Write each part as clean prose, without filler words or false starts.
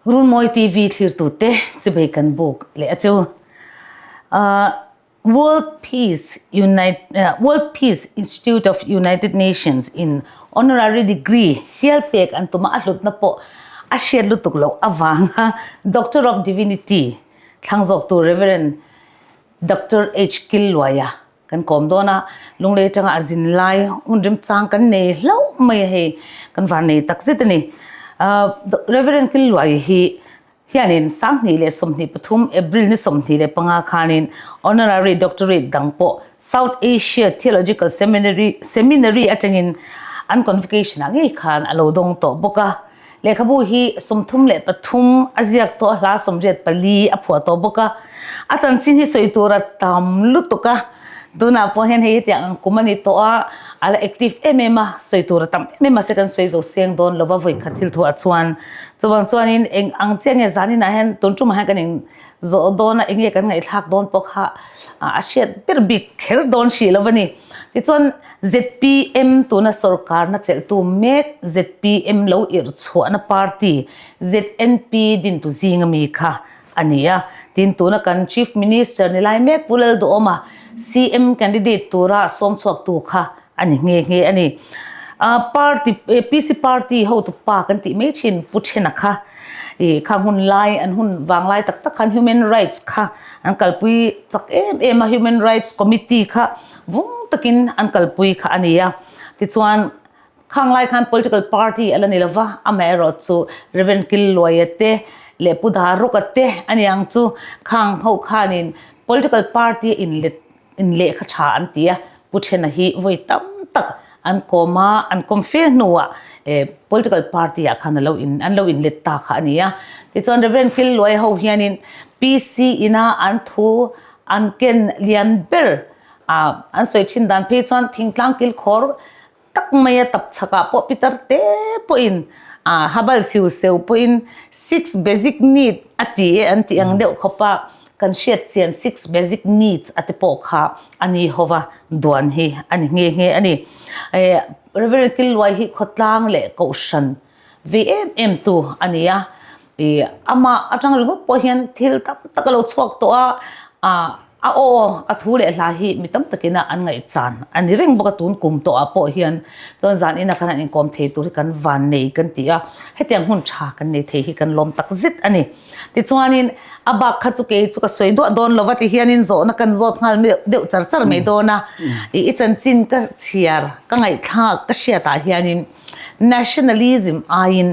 Runmawi TV thlirtute chibei kan buk leh a chu. World Peace World Peace Institute of United Nations in honorary degree hial pek an tum a, a hlutna pawh a hriat lutuk loh avanga Doctor of Divinity thlang zawktu Rev. Doctor H. Killuaia kan kawm dawn a, Lunglei atanga a zin lai hun remchang kan nei hlauh mai a hei, kan van nei tak zet a ni. Rev. Killuaia hi Hianin 2023 April ni 25 khanin Honorary Doctorate dang pawh South Asia Theological Seminary Seminary atangin an convocation ah ngei khan a lo dawng tawh bawk a. Lehkhabu hi 33 a ziak tawh a, hla 84 a phuah tawh bawk a. A chanchin hi sawi tur a tam lutuk a. Tunah pawh hian hei hetiang ang kum a ni tawh a, a la active em em a, sawi tur a tam em em a, se kan sawi zo seng dawn lo va vawi khat thil thuah chuan. Chuvang chuanin eng ang chiah nge zaninah hian tun tumah hian kan in zawh dawn a, eng nge kan ngaihthlak dawn pawh kha a hriat ber bik kher dawn hrih lo a ni. Tichuan zpm tuna sawrkarna chelhtu mek zpm lo irh chhuahna party ZNP dintu zinga mi kha a ni a. Tin, tuna kan Chief Minister ni lai mek Pu Lalduhawma CM candidate tura sawm chhuaktu kha a ni nghe nghe a ni. Party, PC party hotu pa kan tih mai thin Pu Thena kha ih khang hun lai an hun vang lai tak tak khan Human Rights kha an kalpui chak em em a, Human Rights Committee kha vung takin an kalpui kha a ni a. Tichuan, Khang lai khan political party a la ni lova, amaherawh chu Rev. Killuaia te leh Pu Daruka te a ni ang chu khang ho khanin political party a inlet inlehkha tha an ti a, Pu Thena hi vawi tam tak an kawm a, an kawm fe hnuah political party ah khan a lo in an lo inlet ta kha a ni a. Tichuan Rev. Killuaia ho hianin PC ina an thu an ken lian ber an sawi thin dan phei chuan thingtlang kilkhawr tak mai a tap chhakah pawh pitar te pawhin ah habal siu seu pawhin six basic need a ti e an tih ang deuh khawp a kan hriat chian six basic needs a te pawh kha a ni ho va duan hi a ni nghe nghe a ni. Eh Reverend Killuai hi khawtlang leh kohhran ve em em tu a ni a ih amah atang ringawt pawh hian thil tam tak a lo chhuak tawh a ah a aw a thu leh hla hi mi tam takin a an ngaihchan a ni reng bawk a tun kum tawh ah pawh hian chuan zan ina khan an inkawm thei tur hi kan van nei kan ti a hetiang hun tha kan nei thei hi kan lawm tak zet a ni tichuanin a bak kha chu kei chu ka sawi duah dawn lo va ti hianin zawhna kan zawt nghal deuh char char mai dawn a ih i chanchin ka chhiar ka ngaihthlak ka hriat ah hianin Nationalism aiin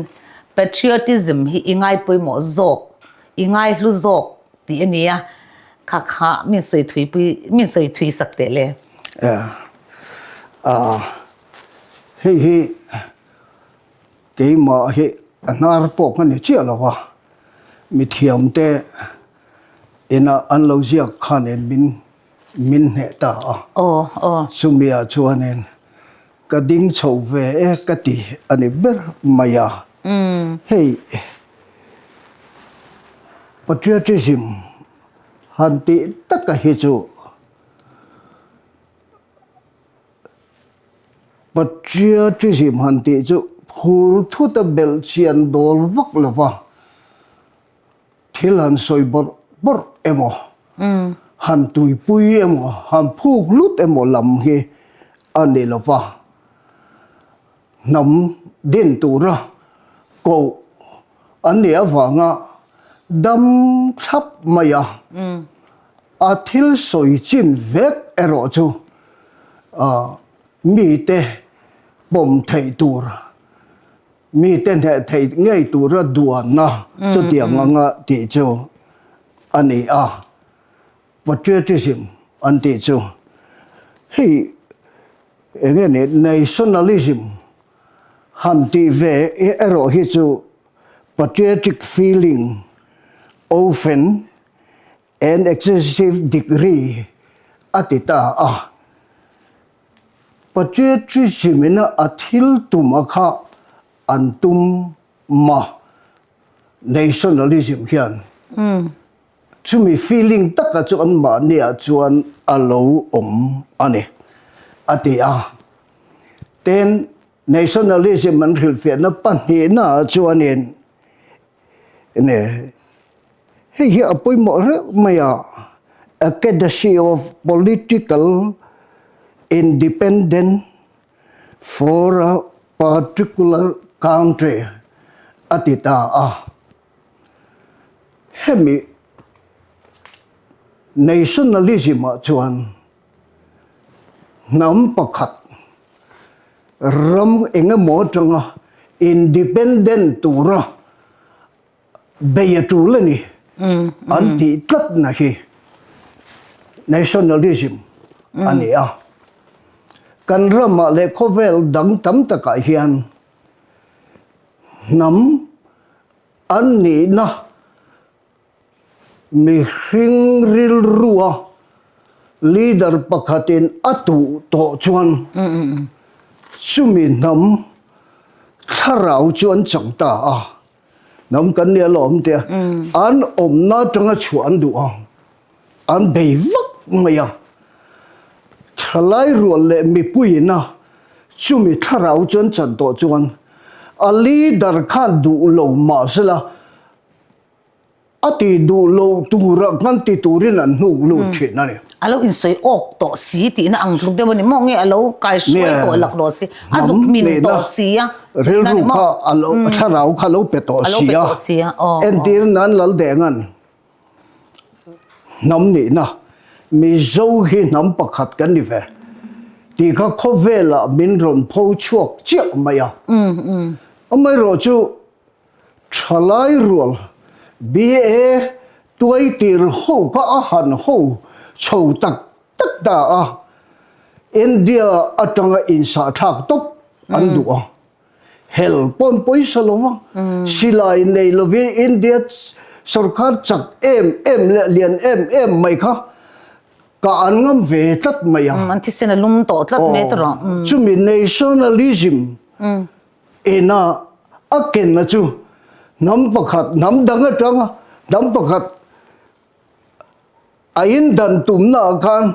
patriotism hi i ngai pawimawh zawk, i ngai hlu zawk tih a ni a, kha kha min sawi thui pui, min sawi thui sak teh le. Hei hi keimah hi a hnar pawh ka ni chiah lo a, mithiamte ina an lo ziak khanin min min hneh ta a. Chumi ah chuanin Ka ding chho ve e ka ti a ni ber mai a. Hei patriotism han tih taka hi chu patriotism han tih chu phur thut a belh chian dawl vak lo va. Thil han sawi bawrh bawrh emaw, han tuipui emaw, han phuk lut emaw lam hi a ni lo va. Hnam din tura koh an nih avanga dam thlap mai a, a thil sawi chin vek erawh chu mite pawm theih tur Mite hneh theih ngei tura duanna chutiang anga tih chu a ni a, patriotism an tih chu. Hei eng nge ni nationalism han tih ve erawh hi chu patriotic feeling often an excessive degree a ti ta a. Patriotism in a thil tum a kha an tum ma nationalism hian chumi feeling taka chu an mahni ah chuan a lo awm a ni a ti a. Tin, nationalism an hrilhfiahna pahnihna ah chuanin. Ne hei hi a pawimawh reuh mai a, Academy of Political Independence for a Particular Country a ti ta a. Hemi nationalism ah chuan hnam pakhat ram eng emaw atanga independent tura bei a tul a ni an tih tlatna hi nationalism a ni a. Kan ramah leh khawvel dang tam takah hian hnam an nihna Mihring rilrua leader pakhatin a tuh tawh chuan chumi hnam thlarau chu an chang ta a, hnam kan nia lawm tia an awmna atanga chhuah an duh a, an bei vak mai a. Thalai rual leh mipuiina chumi thlarau chu an chan tawh chuan a leader khan duh lo mahsela, A ti duh lo tura kan ti turin an hnuk lut thin a ni. A lo insawi awk tawh si tihna ang tluk deuh a ni maw nge a lo kaihruai tawh laklawh si, a zuk min tawh si a. Rilru kha a lo thlarau kha a lo pe tawh si a. Entir nan Laldenga'n hnam nihna Mizo hi hnam pakhat kan ni ve tih kha khawvelah min rawn pho chhuak chiah mai a. Amaherawhchu Thalai rual BA tuaitir ho kha a han ho chho tak tak ta a, India atanga insahthlak tawp an duh a, hel pawn pawisa lo va, silai nei lovin India sorkar chak em em leh lian em em mai kha ka an ngam ve tlat mai a. An thisen a lum tawh tlat mai ta rawh. Chumi nationalism Ena a kenna chu hnam pakhat hnam dang atanga hnam pakhat a indan tumna ah khan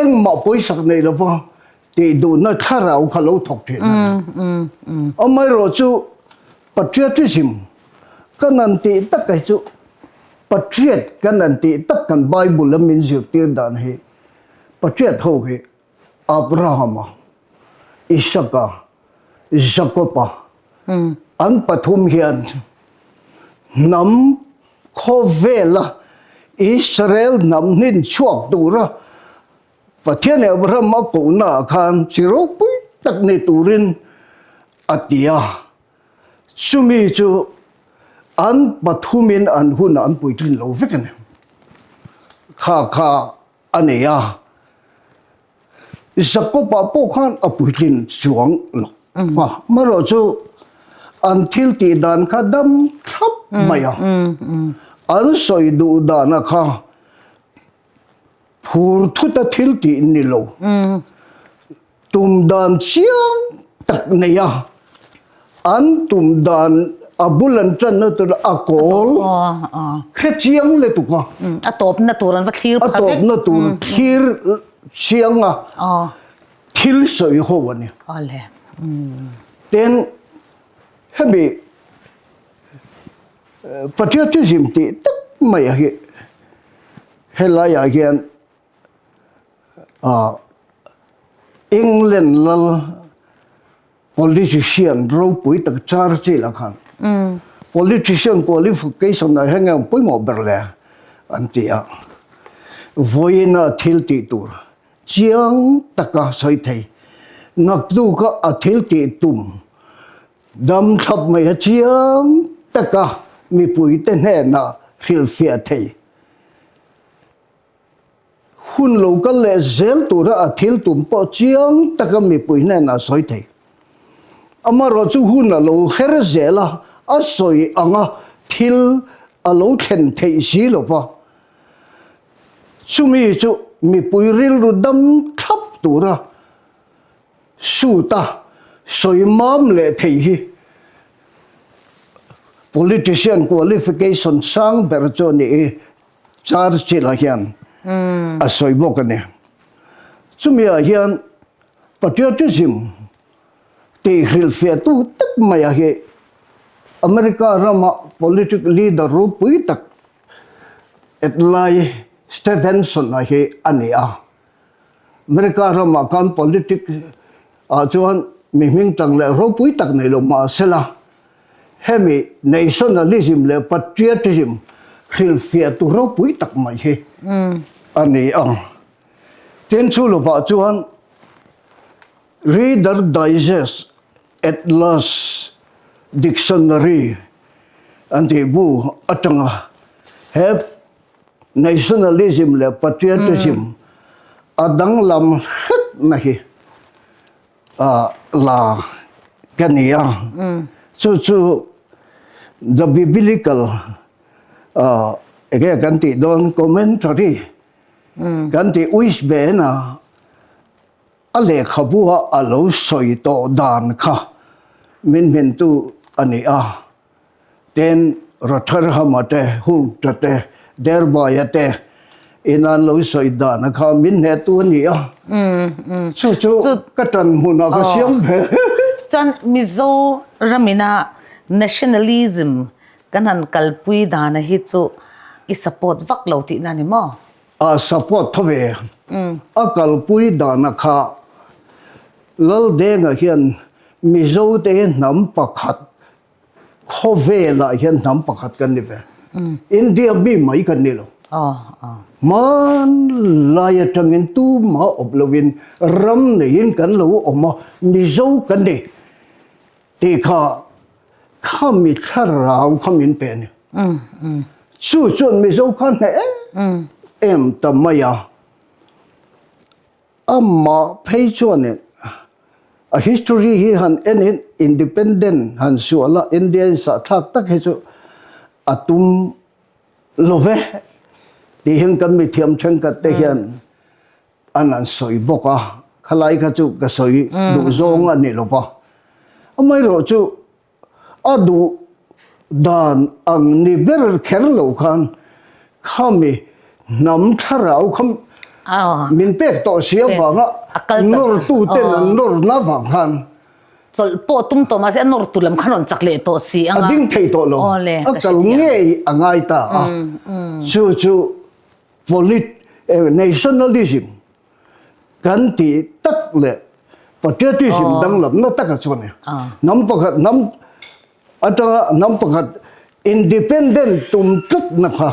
engmah pawisak nei lova tih duhna thlarau kha lo thawk thin a ni. Amaherawh chu patriotism kan han tih tak hi chu patriot kan han tih tak kan Bible a min zirtir dan hi patriot ho hi Abrahama, Isaka, Jakoba an pathum hian hnam khawvela Israel hnam hnin chhuak tura Pathian Abraham a kohna ah khan chi ropui tak ni turin a ti a. Chumi chu an pathumin an hunah an puitlin lo vek a ni. Kha kha a nei a, Jakob-ah pawh khan a puitlin chuang lo va, amaherawh chu an thil tih dan kha dam thlap mai a, an sawi duh dana kha phur thuta thil tih ni lo. Tum dan chiang tak nei a, an tum dan a bul an tanna tur a kawl hre chiang lutuk a. A tawpna tur an va thlir pha vek. A tawpna tur thlir chiang a, thil sawi ho a ni. Tin, hemi patriotism tih tak mai a hi helaiah hian England lal politician ropui tak Churchill a khan politician qualification ah hian nge pawimawh ber le an ti a, vawiina thil tih tur chiang taka sawi thei naktuka a thil tih tum dam thlap mai a chiang taka mipuite hnenah hrilhfiah thei. Hun lo kal leh zel tura a thil tum pawh chiang taka mipui hnenah a sawi thei. Amaherawh chu hun a lo her zel a, a sawi anga thil a lo thlen theih si lo va. Chumi chu mipui rilru dam thlap tura suta sawi mam leh thei hi politician qualification sang ber chu a ni i. Churchill-a hian a sawi bawk a ni. Chumi-ah hian patriotism tih hrilhfiahtu tak maia hi America rama politic leader ropui tak Adlai Stevenson-a hi a ni a. America ramah khan politic ah chuan mi hming tang leh ropui tak nei lo mahsela hemi nationalism leh patriotism hrilhfiahtu ropui tak mai hi a ni a. Tin chu lovah chuan Reader Digest Atlas Dictionary an tih bu atanga he nationalism leh patriotism a danglam hretna hi la ka ni a. Chu chu the biblical enge kan tih dawn commentary kan tih Uisbena A lehkhabua a lo sawi tawh dan kha min hmintu a ni a. Tin, Rotherham-a te, Hult-a te, Derby-a te ina an lo sawi dan kha min hnehtu a ni a. Chu chu ka ṭan hmunah ka siam ve. Chuan Mizoramina nationalism kan han kalpui dana hi chu i support vak lo tihna a ni maw? A support tho ve. A kalpui dana kha Laldenga hian Mizote hi hnam pakhat, khawvelah hian hnam pakhat kan ni ve. India mi mai kan ni lo. Hmanlai atangin tumah awp loin ram neiin kan lo awm a, Mizo kan ni. Tih kha kha mi thlarau kha min pe a ni. Chu chuan Mizo kha hneh em em ta mai a. Amah phei chuanin a history hi han enin independent han sual a, India in sahthlak tak hi chu a tum lo ve tih hian kan mithiam thenkhat te hian An an sawi bawk a, khalai kha chu ka sawi duh zawng a ni lo va. Amaherawh chu a duh dan ang ni ber kher lo khan khami hnam thlarau kha min pek tawh si avanga nawrtu ten an nawrna avang khan chawlh pawh tum tawh mahse a nawrtu lam khan rawn chak leh tawh si anga a ding thei tawh lo, a kal ngei a ngai ta a, chu chu Polit nationalism kan tih tak leh patriotism danglamna taka chu a ni. Hnam pakhat hnam atanga hnam pakhat independent tum tlatna kha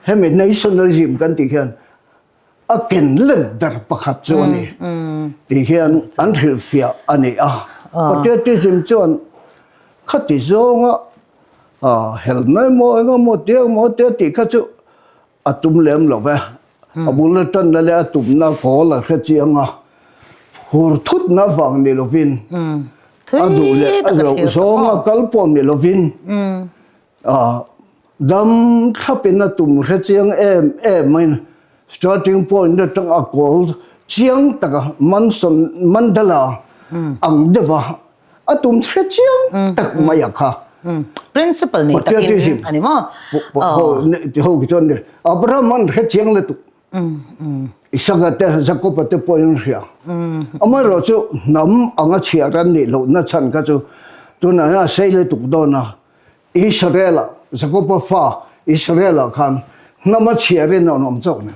hemi nationalism kan tih hian a ken let ber pakhat chu a ni tih hian an hrilhfiah a ni a. Patriotism chuan khati zawnga helna emaw engemaw tia emaw tia tih kha chu a tum lem lo ve. A bul atanna leh a tumna kawl a hre chiang a, hur thutna vang ni lovin, a duh leh a loh zawnga kal pawh ni lovin, dam thlapin a tum hre chiang em em in starting point atang a kawl chiang taka Manson Mandela ang deuha a tum hre chiang tak mai a kha. Principle nei takin a ni maw? Ho ki chuan Abraham an hre chiang lutuk. Isaka te Jacob te pawh in hria. Amaherawh chu hnam anga chhiar an nih lohna chhan kha chu tunah hian a sei lutuk dawn a. Israel-ah, Jakoba fa Israel-ah khan hnama chhiarin an awm chauh nen.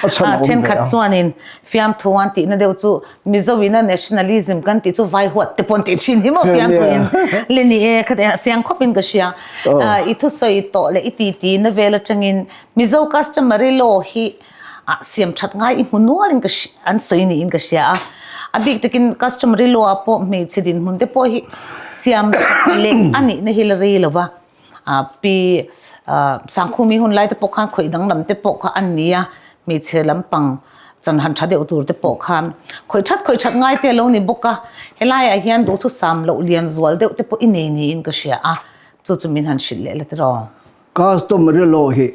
A chhan a awm ve a. Thenkhat chuanin fiamthu an tihna deuh chu Mizo-ina nationalism kan tih chu vai huat te pawh an tih thin hi maw fiamthuin le ni e kha te chiang khawpin ka hria. I thusawi tawh leh i titi na vel atangin Mizo customary law hi ah siam that ngai i hmu nualin ka an sawi niin ka hria a, a bik takin customary law ah pawh hmeichhe dinhmun te pawh hi siam leh a nihna hi la rei lo va, ah pi ah Sangkhumi hun lai te pawh khan khawih danglam te pawh kha an ni a, hmeichhe lampang chan han tha deuh tur te pawh khan khawih that khawih that ngai te a lo ni bawk a, helaiah hian duhthusam loh lian zual deuh te pawh i nei niin ka hria a, chu chu min han hrilh leh la tiraw. Customary law hi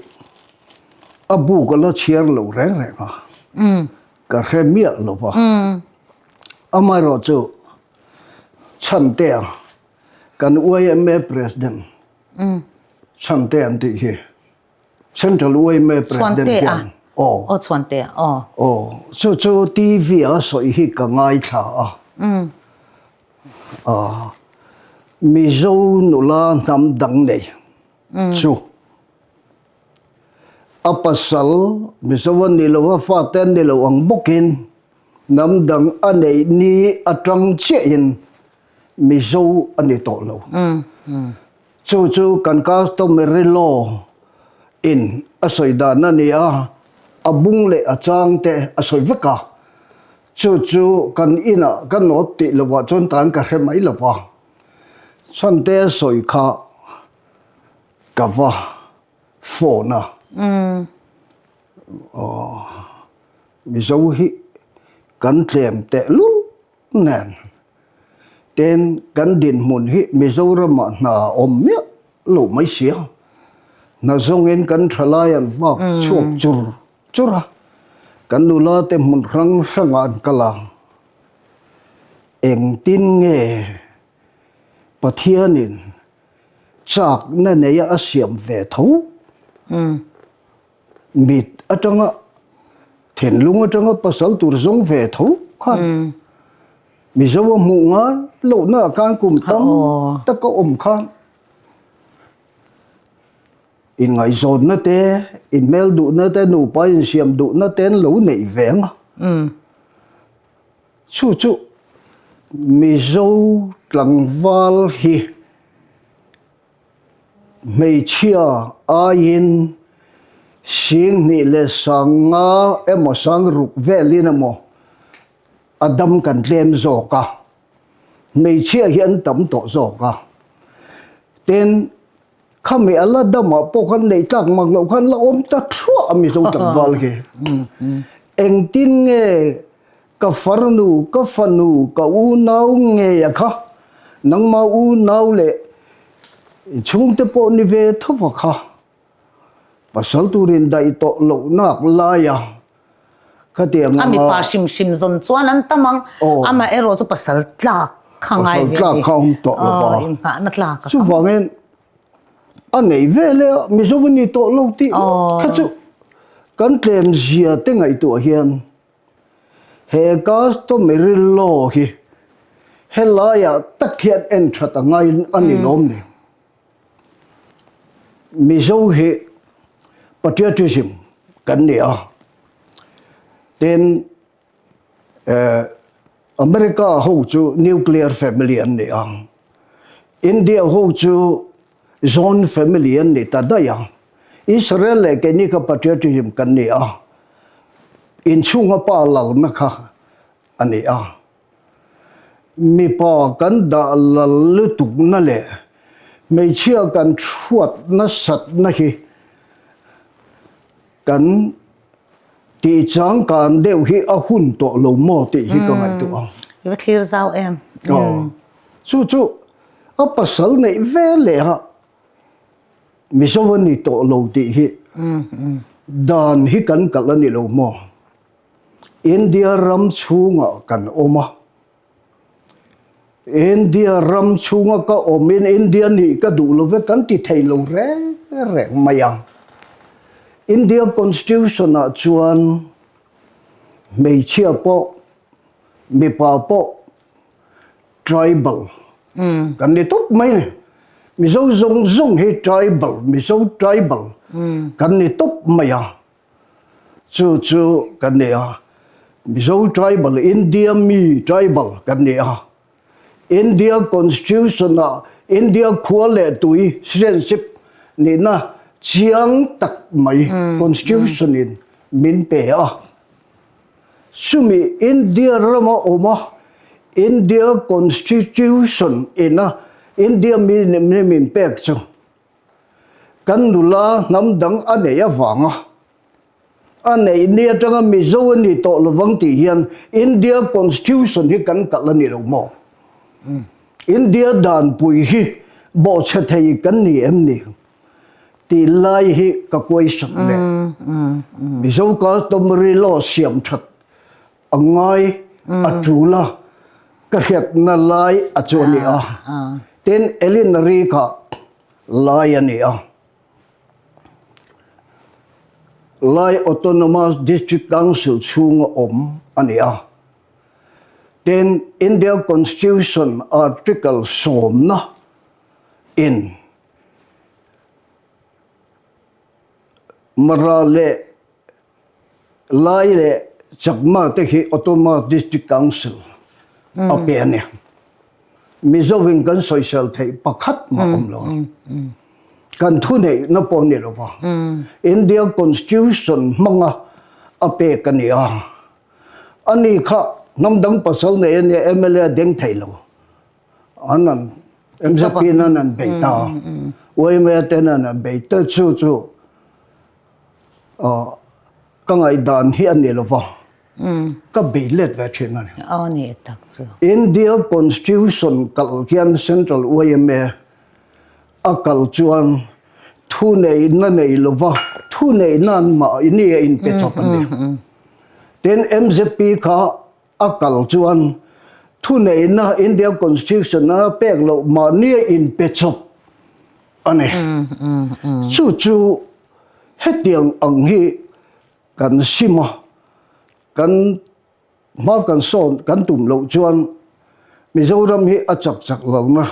A bu ka la chhiar lo reng reng a, ka hre miah lo va. Amaherawh chu Chhantea, kan yma President, Chhantea an tih hi, Central yma President hian, aw, aw Chhuantea, aw, aw, chu chu TV a sawi hi ka ngaithla a. Mizo nula hnam dang nei chu a pasal Mizo a ni lo a fate an ni lo ang bawkin hnam dang a neih ni atang chiahin Mizo a ni tawh lo. Chu chu kan customary law in a sawi dan a ni a, a bung leh a chang te a sawi vek a, chu chu kan inah ka nawt tih lovah chuan tan ka hre mai lo va, chhante a sawi kha ka va phone a, aw Mizo hi kan tlem tehlul nen Tin, kan dinhmun hi Mizoramah hna a awm miah lo mai sia. Hna zawngin kan thalai an vak chhuak chur chur a, kan nula te hmun hrang hrangah an kal a. Engtin nge Pathianin chakna neia a siam ve tho? Mit atanga thinlung atanga pasal tur zawng ve tho khan Mizo a hmuh ngai lohna ah khan kum tam tak a awm khan inngaihzawnna te, inhmel duhna te, nupa insiam duhna te an lo neih ve ang a. Chu chu Mizo tlangval hi Hmeichhia aiin 25 emaw 60 velin emaw a dam kan tlem zawk a, hmeichhia hi an tam tawh zawk a. Tin, khami a la damah pawh khan neih tlak mak loh khan la awm ta thluah a Mizo tlangval hi. Engtin nge Ka farnu, ka fanu, ka unau ngei a kha, nangma unau leh i chhungte pawh ni ve thova kha, pasal turin daih tawh loh nak lai a, khatiang anga. A mipa hrim hrim zawn chuan an tam ang, amaherawh chu pasal tlak kha ngai ve a ni. Pasal tlak kha awm tawh lo va. Inghahna tlak a kha. Chuvangin a nei ve leh a, Mizo a ni tawh lo tih kha chu kan tlem zia te ngaihtuah hian He customary law hi helaiah tak hian en that a ngai a ni lawm ni. Mizo hi patriotism kan ni a, tin America ho chu nuclear family an ni a, India ho chu Zone family an ni ta daih a, Israel leh keini kha patriotism kan ni a, inchhunga pa lalna kha a ni a. Mipa kan dah lal lutukna leh hmeichhia kan thuat nasatna hi kan tih changkan deuh hi a hun tawh lo maw tih hi ka ngaihtuah a. I va thlir zau em? Aw. Chu chu a pasal neih ve leh a Mizo a ni tawh lo tih hi dan hi kan kalh a ni lo maw? India ram chhungah kan awm a. India ram chhunga ka awmin India nih ka duh lo ve kan ti thei lo reng reng mai ang. India Constitution ah chuan hmeichhia pawh mipa pawh tribal kan ni tawp mai a ni. Mizo zawng zawng hi tribal, Mizo tribal kan ni tawp mai a. Chu chu kan ni a, Mizo tribal, India mi tribal kan ni a. India Constitution ah India khua leh tui citizenship nihna chiang tak mai Constitution in min pe a. Chumi India rama awm a, India Constitution ina India mi min pek chu Kan nula hnam dang a neih avanga a neih ni atanga Mizo a ni tawh lovang tih hian India Constitution hi kan kalh a ni lo maw? India danpui hi bawhchhe thei kan ni em ni? tih lai hi ka question leh. Mizo customary law siam that a ngai a tul a, ka hriatna lai a chu a ni a. Tin, Elinary kha lai a ni a. Lai Autonomous District Council chhunga awm a ni a. Tin, India Constitution Article sawmna. In Mara leh Lai leh Chakma te khi Autonomous District Council a pe a ni. Mizo in kan sawisel theih pakhat mah awm lo a. Kan thuneihna pawh ni lo va. India Constitution hmanga a pek a ni a. Ani kha hnam dang pasal nei a nia mla a deng thei lo. An an MZP in an an bei ta a. Yma ten an an bei ta chu chu ka ngaihdan hi a ni lo va. Ka bei let ve thin a ni. Aw ni tak chu. India Constitution kal khian Central yma a kal chuan thuneihna nei lo va, thuneihna an mahni a inpe chawp a ni. Tin, MZP kha a kal chuan thuneihna India Constitution a pek loh mahni a inpe chawp a ni. Chu chu hetiang ang hi kan sim a, kan hma kan sawn kan tum loh chuan Mizoram hi a chak chak lalna,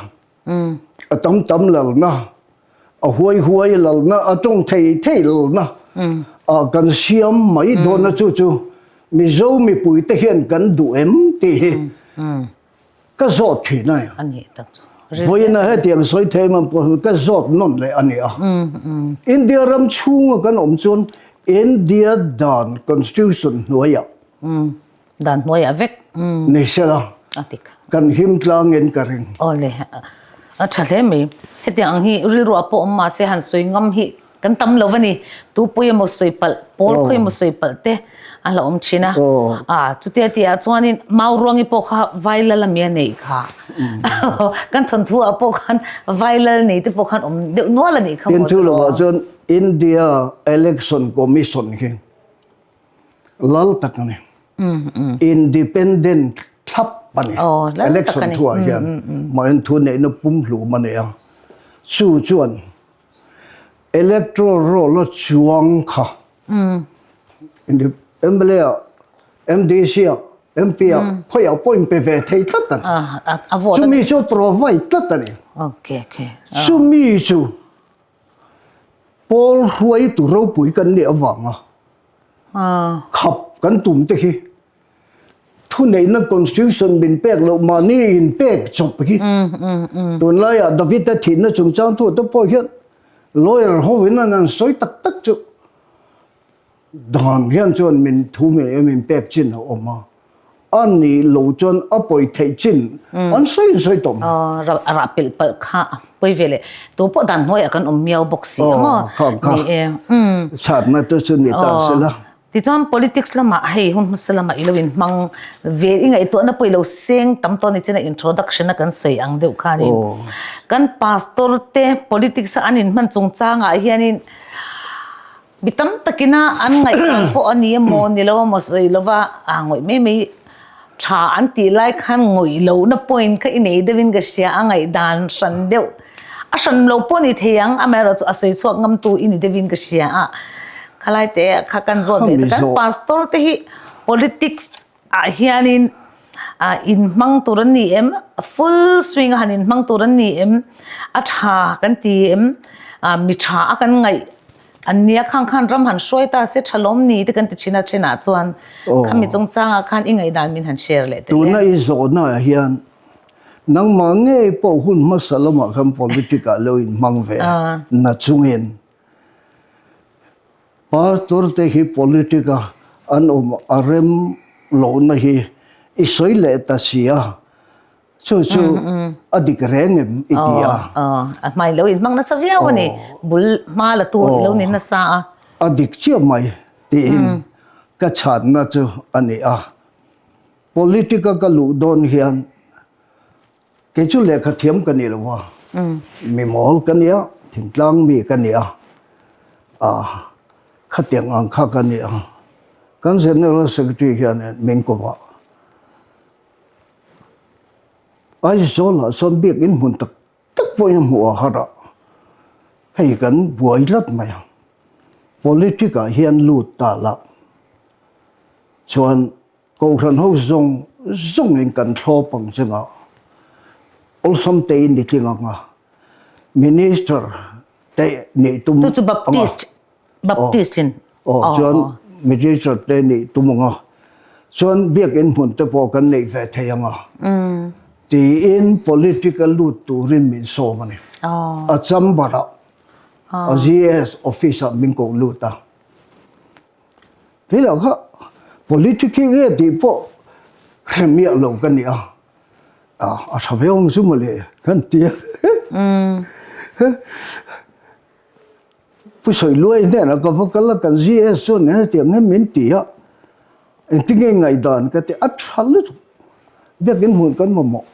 a tam tam lalna, a huai huai lalna, a tawng thei thei lalna ah kan siam mai dawn a chu chu Mizo mipui te hian kan duh em tih hi ka zawt thin a ni. A nih tak chu. Vawiina hetiang sawi thei man pawh hi ka zawt nawn leh a ni a. India ram chhunga kan awm chuan India dan constitution hnuaiah Dan hnuaiah vek. Ni sela A tik. Kan him tlangin ka ring. Awle a tha hle mai. Hetiang ang hi rilru ah pawh awm mahse han sawi ngam hi kan tam lo a ni. Tu pawh emaw sawi palh, pawl khaw emaw sawi palh te a la awm thin a. A chutia tih ah chuanin mau ruangi pawh kha vailal ami a neih kha. Kan thawnthu ah pawh khan vailal nei te pawh khan awm deuh nual a nih kha maw Tin chu lovah chuan India Election Commission hi lal tak a ni. Independent thlap a ni. Election thuah hian mahni thu neihna pumhlum a ni a. Chu chuan Electoral roll a chuang kha MLA ah, MDC ah, MP ah khawiah pawh in pe ve thei tlat a ni. Chumi chu provide tlat a ni. Chumi chu pawl hruaitu ropui kan nih avanga khap kan tum te khi Thuneihna constitution min pek loh mahni in pek chawp hi tunlaiah David-a thihna chungchang thu te pawh hian lawyer ho in an han sawi tak tak chu dan hian chuan min thu min pek chin a awm a, a nih lo chuan a pawi theih chin an sawi an sawi tawh mai. A rah pilh palh kha a pawi ve leh tu pawh dan hnuaiah kan awm miau bawk si a maw? Ni e. Chhatna te chu ni ta sela. Tichuan politics lamah hei hun hmasa lamah i lo inhmang ve i ngaihtuahna pawh i lo seng tam tawh a ni chuan introduction a kan sawi ang deuh khanin kan pastor te politics a an inhman chungchangah hianin mi tam takina an ngaihdan pawh a ni emaw ni lo emaw sawi lova a ngawih mai mai tha an tih lai khan ngawih lohna point kha i nei deuhin ka hria a ngaihdan hran deuh A hran lo pawh ni thei ang, amaherawhchu a sawi chhuak ngamtu i ni deuhin ka hria a. Khalai te kha kan zawt leh chu kan pastor te hi politics ah hianin inhmang tur an ni em, full swing a han inhmang tur an ni em, a tha kan ti em, mi tha a kan ngaih an nia khang khan ram han hruai ta se tha lawm ni te kan ti thin a thenah chuan khami chungchangah khan i ngaihdan min han share leh teh le. Tuna i zawhnaah hian Nangmah ngei pawh hun hmasa lamah khan politic ah lo inhmang ve na chungin pastor te hi politic a an awm a rem lohna hi i sawi leh ta si a, chu chu a dik reng em i ti a. A hmai lo inhmang nasa viau a ni, bul hma la tur i lo ni nasa a. A dik chiah mai tiin ka chhanna chu a ni a. Politic a ka luh dawn hian kei chu lehkha thiam ka ni lo a, mi mawl ka nia, thingtlang mi ka nia, ah khatiang ang kha ka nia. Kan General Secretary hian min ko a, Aizawl ah sawn biakinn hmun tak tak pawhin a hmuh a har a, hei kan buai tlat mai a, Politic ah hian lut ta la chuan Kohhran ho zawng zawngin kan thlawp ang chungah awlsam tein ni tling ang a. Minister te nih tum Chu chu Baptist Baptist in Aw chuan Minister te nih tum anga chuan biakin hmun te pawh kan neih ve thei anga tiin political lut turin min sawm a ni. A chamber ah a GS office ah min koh lut a. Tihlah kha politic hi nge tih pawh hre miah lo ka ni a, a tha ve awm chu mawle kan ti a. Pu sawi luai hnenah ka va kal a, kan GS chuan hetiang hian min ti a, engtinge ngaihdan ka ti a, tha lutuk biakin hmun kan mamawh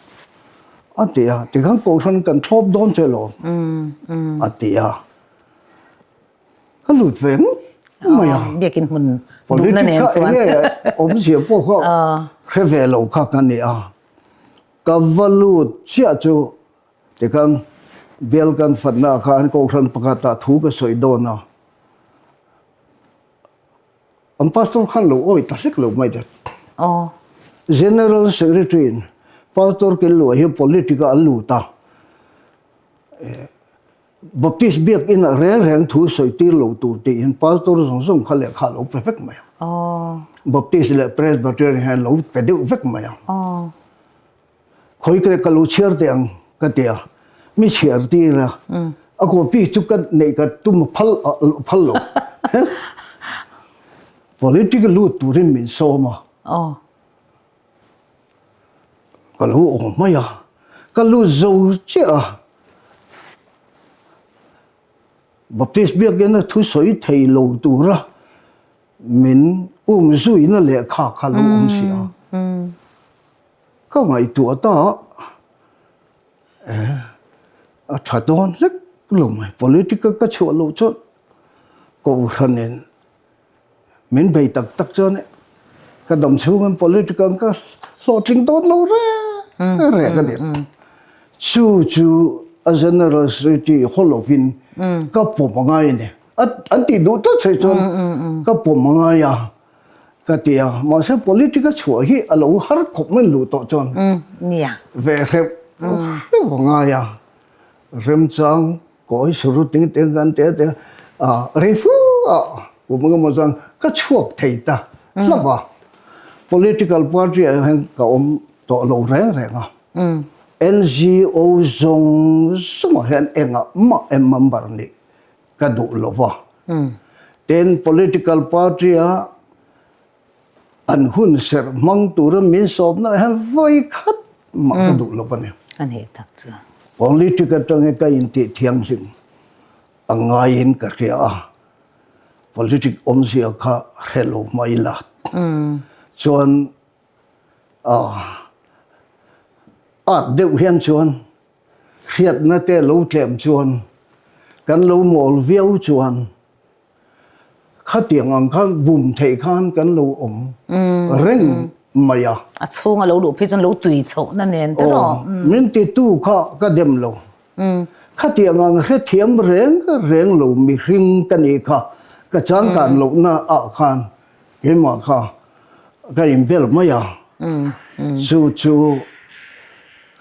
a ti a, tikhan kohhran kan thlawp dawn che lawm a ti a. Ka lut ve ngawt mai a. Biakin hmun duhna nen chuan. Politic kha enge awmzia pawh kha hre ve lo kha ka ni a. Ka va lut chiah chu tikhan bial kan fatna ah khan kohhran pakhatah thu ka sawi dawn a. An pastor khan lo awi ta hlek lo mai det. General Secretary in pastor Kelluah hi politic ah an lut a. Baptist biakinn ah reng reng thu sawi tir lo tur tiin pastor zawng zawng kha lehkha a lo pe vek mai a. Baptist leh Presbyterian hian lo pe deuh vek mai a. Khawi ka ka lo chhiar teh ang ka ti a, mi chhiar tir a, a copy chu ka neih ka tum phal phal lo. Politic lut turin min sawm a. Ka lo awm mai a, ka lut zo chiah a, Baptist biakina thu sawi thei lo tura min um zuina lehkha kha lo awm si a, ka ngaihtuah ta a, a tha dawn hlek lo mai, politic a ka chhuah loh chuan Kohhranin Min bei tak tak chuan ka dam chhungin politic ang ka hlawhtling dawn lo reng reng a ni. Chu chu a generosity haw lovin ka pawm a ngai a ni. An tih duh tlat theih chuan ka pawm a ngai a ka ti a. Mahse politic a chhuah hi a lo har khawp mai luh tawh chuan ve hreuh hreuh a ngai a. Remchang Kawi suru ting teng kan te te a rei fu a kum engemaw chuan ka chhuak thei ta hlauh a. Political party ah hian ka awm tawh lo reng reng a. NGO zawng zawngah hian engah mah em member nih ka duh lo va. Tin, political party a An hun serh hmang tura min sawpna hian vawi khat mah ka duh lo a ni. A nih tak chu. Politic atangin ka intih thianghlim a ngaiin ka hria a, politic awmzia kha hre lo mai la. Chuan at deuh hian chuan hriatna te lo tlem chuan kan lo mawl viau chuan Khatiang ang khan bum theih khan kan lo awm reng mai a. A chhung a lo luh phei chuan lo tui chhohna nen te rawh. Min titu kha ka dem lo. Khatiang ang hrethiam reng reng lo mihring ka nih kha ka changkan lohna ah khan keimah kha ka inbel mai a. Chu chu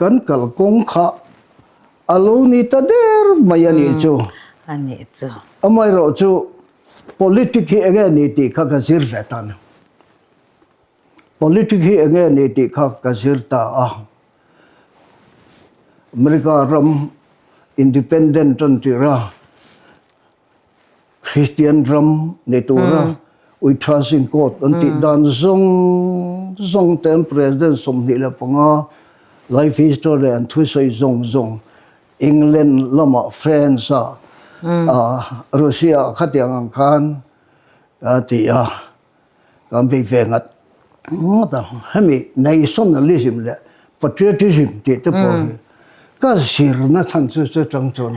kan kalkawng kha A lo ni ta der mai a nih chu. A nih chu. Amaherawh chu politic hi enge ni tih kha ka zir ve ta ni. Politic hi enge ni tih kha ka zir ta a. America ram independent an tir a. Kristian ram ni tura We Trust in God an tih dan zawng zawng te an President 25 life history an thusawi zawng zawng England lamah France ah Russia ah khatiang ang khan a ti a. Kan bei ve ngat ngat a, hemi nationalism leh patriotism tih te pawh hi ka zirna chhan chu chutang chuan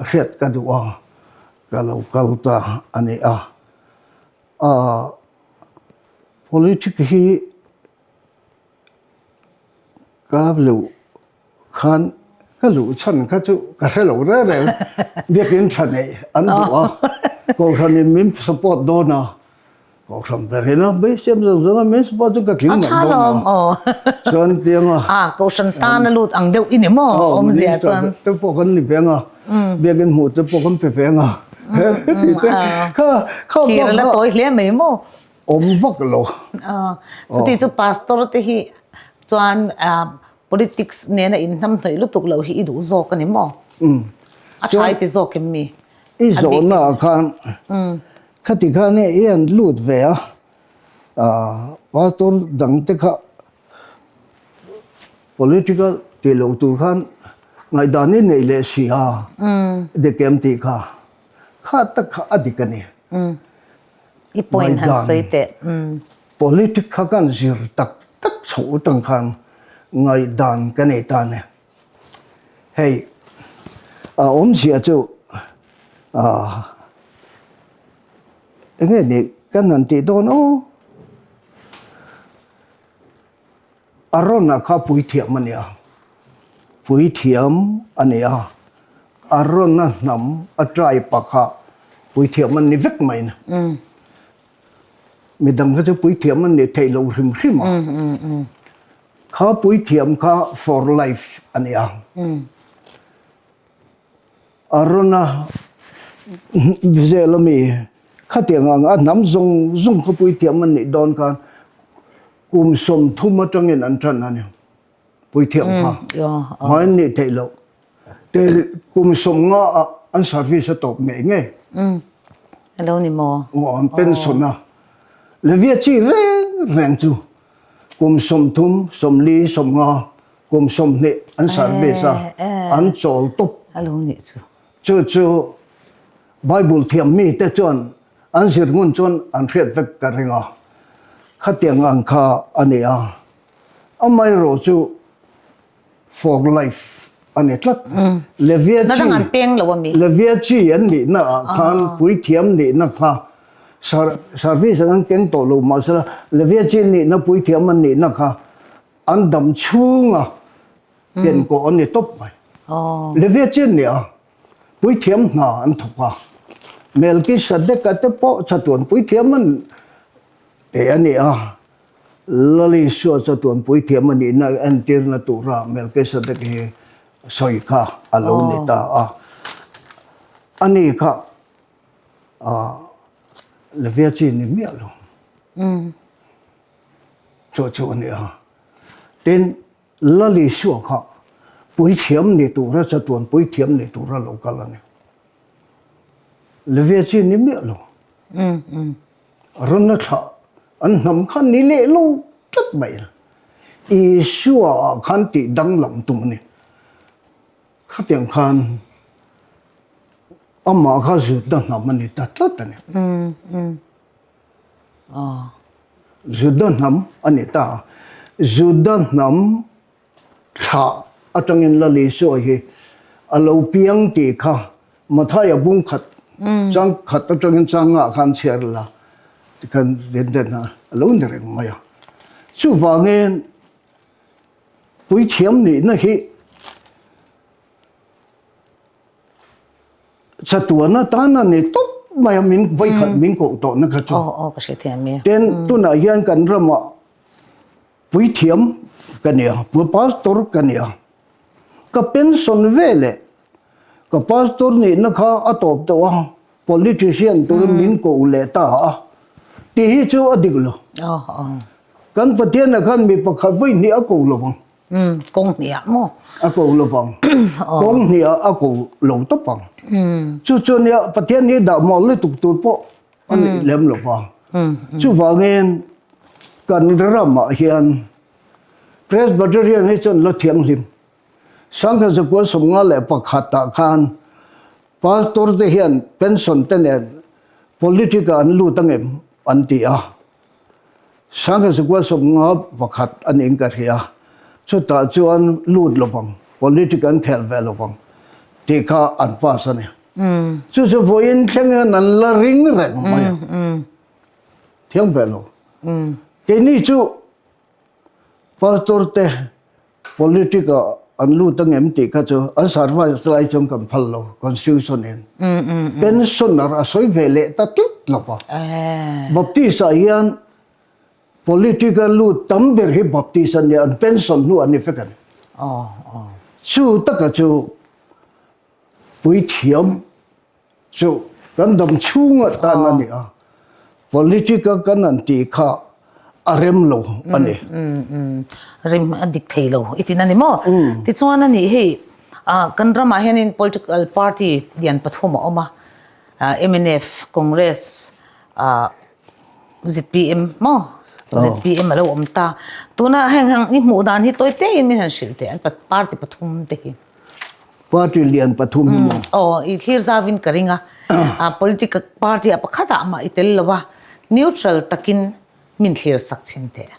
hriat ka duh a, ka lo kal ta a ni a. Politic hi ka luh khan ka luh chhan kha chu ka hre lo reng reng, biakin tha neih an duh a, kohhranin min support dawn a. Kohhran ber in a bei siam zawng zawng a min support chu ka tling mai dawn a. Chuan tiang a. A kohhran tan a lut ang deuh i ni maw awmzia chuan. Te pawh kan ni ve ang a. Biakin hmuh te pawh kan pe ve ang a. Tih te kha kha Thir a la tawi hle mai maw. Awm vak lo. Chuti chu pastor te hi chuan politics nena inhnamhnawih lutuk loh hi i duh zawk a ni maw? A tha i ti zawk em mi? I zawhna ah khan Khati khan i han lut ve a, pastor dang te kha political tih loh tur khan ngaihdan i neih leh si a, dik em tih kha, kha tak kha a dik a ni. I point han sawi teh. Politic kha kan zir tak tak chhoh atang khan ngaihdan ka nei ta a ni. Hei a awmzia chu eng nge nih kan han tih dawn aw Arona kha puithiam a ni a, puithiam a ni a, Arona hnam a tribe ah kha puithiam an ni vek mai na. Midang kha chu puithiam an ni theih loh hrim hrim a. Kha puithiam kha for life a ni a. Arona zel a mi khatiang ang a hnam zawng zawng kha puithiam an nih dawn khan kum 30 atangin an tan a ni. Puithiam kha hmai an nih theih loh. Te kum 50 ah an service a tawp ngei ngei. A lo ni maw? Aw an pension a. Levia chi reng reng chu Kum 30, 40, 50, kum 20 an service a, an chawl tawp. A lo nih chu. Chu chu Bible thiam mi te chuan an zir ngun chuan an hriat vek ka ring a. Khatiang ang kha a ni a. Amaherawh chu For life a ni tlat. Levia chi Levia chi an nihna ah khan puithiam nihna kha service an keng tawh lo mahsela Levia chi nihna puithiam an nihna kha an dam chhunga kenkawh an ni tawp mai. Levia chi an ni a, puithiam hna an thawk a. Melkisedeka te pawh chatuan puithiam an teh a ni a. Lal Isua chatuan puithiam a nihna entirna tura Melkisedek hi sawi kha a lo ni ta a. Ani kha Levia chi ni miah lo. Chu chu a ni a. Tin, Lal Isua kha puithiam ni tura chatuan puithiam ni tura lo kal a ni. Levia chi ni miah lo. Rawn a thlah an hnam kha ni leh lo tlat mai a. Isua ah khan tih danglam tum a ni. Khatiang khan amah kha Juda hnam a ni ta tlat a ni. Juda hnam a ni ta a. Juda hnam Thlah atangin Lal Isua hi a lo piang tih kha Mathaia bung khat chang khat atangin chang ngah khan chhiar la tikhan den a lo ni reng mai a. Chuvangin puithiam nihna hi chatuan atan a ni tawp mai a min vawikhat min koh tawhna kha chu. Tin tunah hian kan ramah Puithiam ka nia, pu pastor ka nia. Ka pension ve leh ka pastor nihna kha a tawp tawh a, politician turin min koh leh ta a tih hi chu a dik lo. Kan Pathianah khan mi pakhat vawi hnih a ko lo vang. Kawng hnih ah maw? A ko lo vang. Kawng hnih ah a ko lo tawp ang. Chu chu nia Pathian hi dah mawl lutuk tur pawh a nih lem lo va. Chuvangin kan ramah hian Presbyterian hi chuan la thianghlim. Sangkhat zakua 51 ah khan pastor te hian pension te nen politic ah an lut angem an ti a. Sangkhat zakua 51 a niin ka hria. Chutah chuan lut lovang, politic an khel ve lovang tih kha an pass a ni. Chu chu vawiin thleng hian an la ring reng mai a. Thiam ve lo. Keini chu pastor te politic ah an lut angem tih kha chu an service lai chuan kan phal lo constitution in. Pensioner a sawi ve leh ta tlat lo. lo va. Baptist ah hian Politic a lut tam ber hi Baptist an ni a, an pension hnu an ni vek a ni. Chu taka chu puithiam chu kan dam chhunga tan a ni a, politic a kan an tih kha a rem lo a ni. Rem a dik thei lo i tin a ni maw? Tichuan a nih hei kan ramah hianin political party lian pathum a awm a, mnf, Congress, ZPM maw? ZPM a lo awm ta. Tuna heng heng i hmuh dan hi tawi tein min han hrilh teh an party pathum te hi. Party lian pathum hi maw? Aw, i thlir zauin ka ring a. Political party a pakhatah mah i tel lo a, neutral takin min thlir sak chhin teh.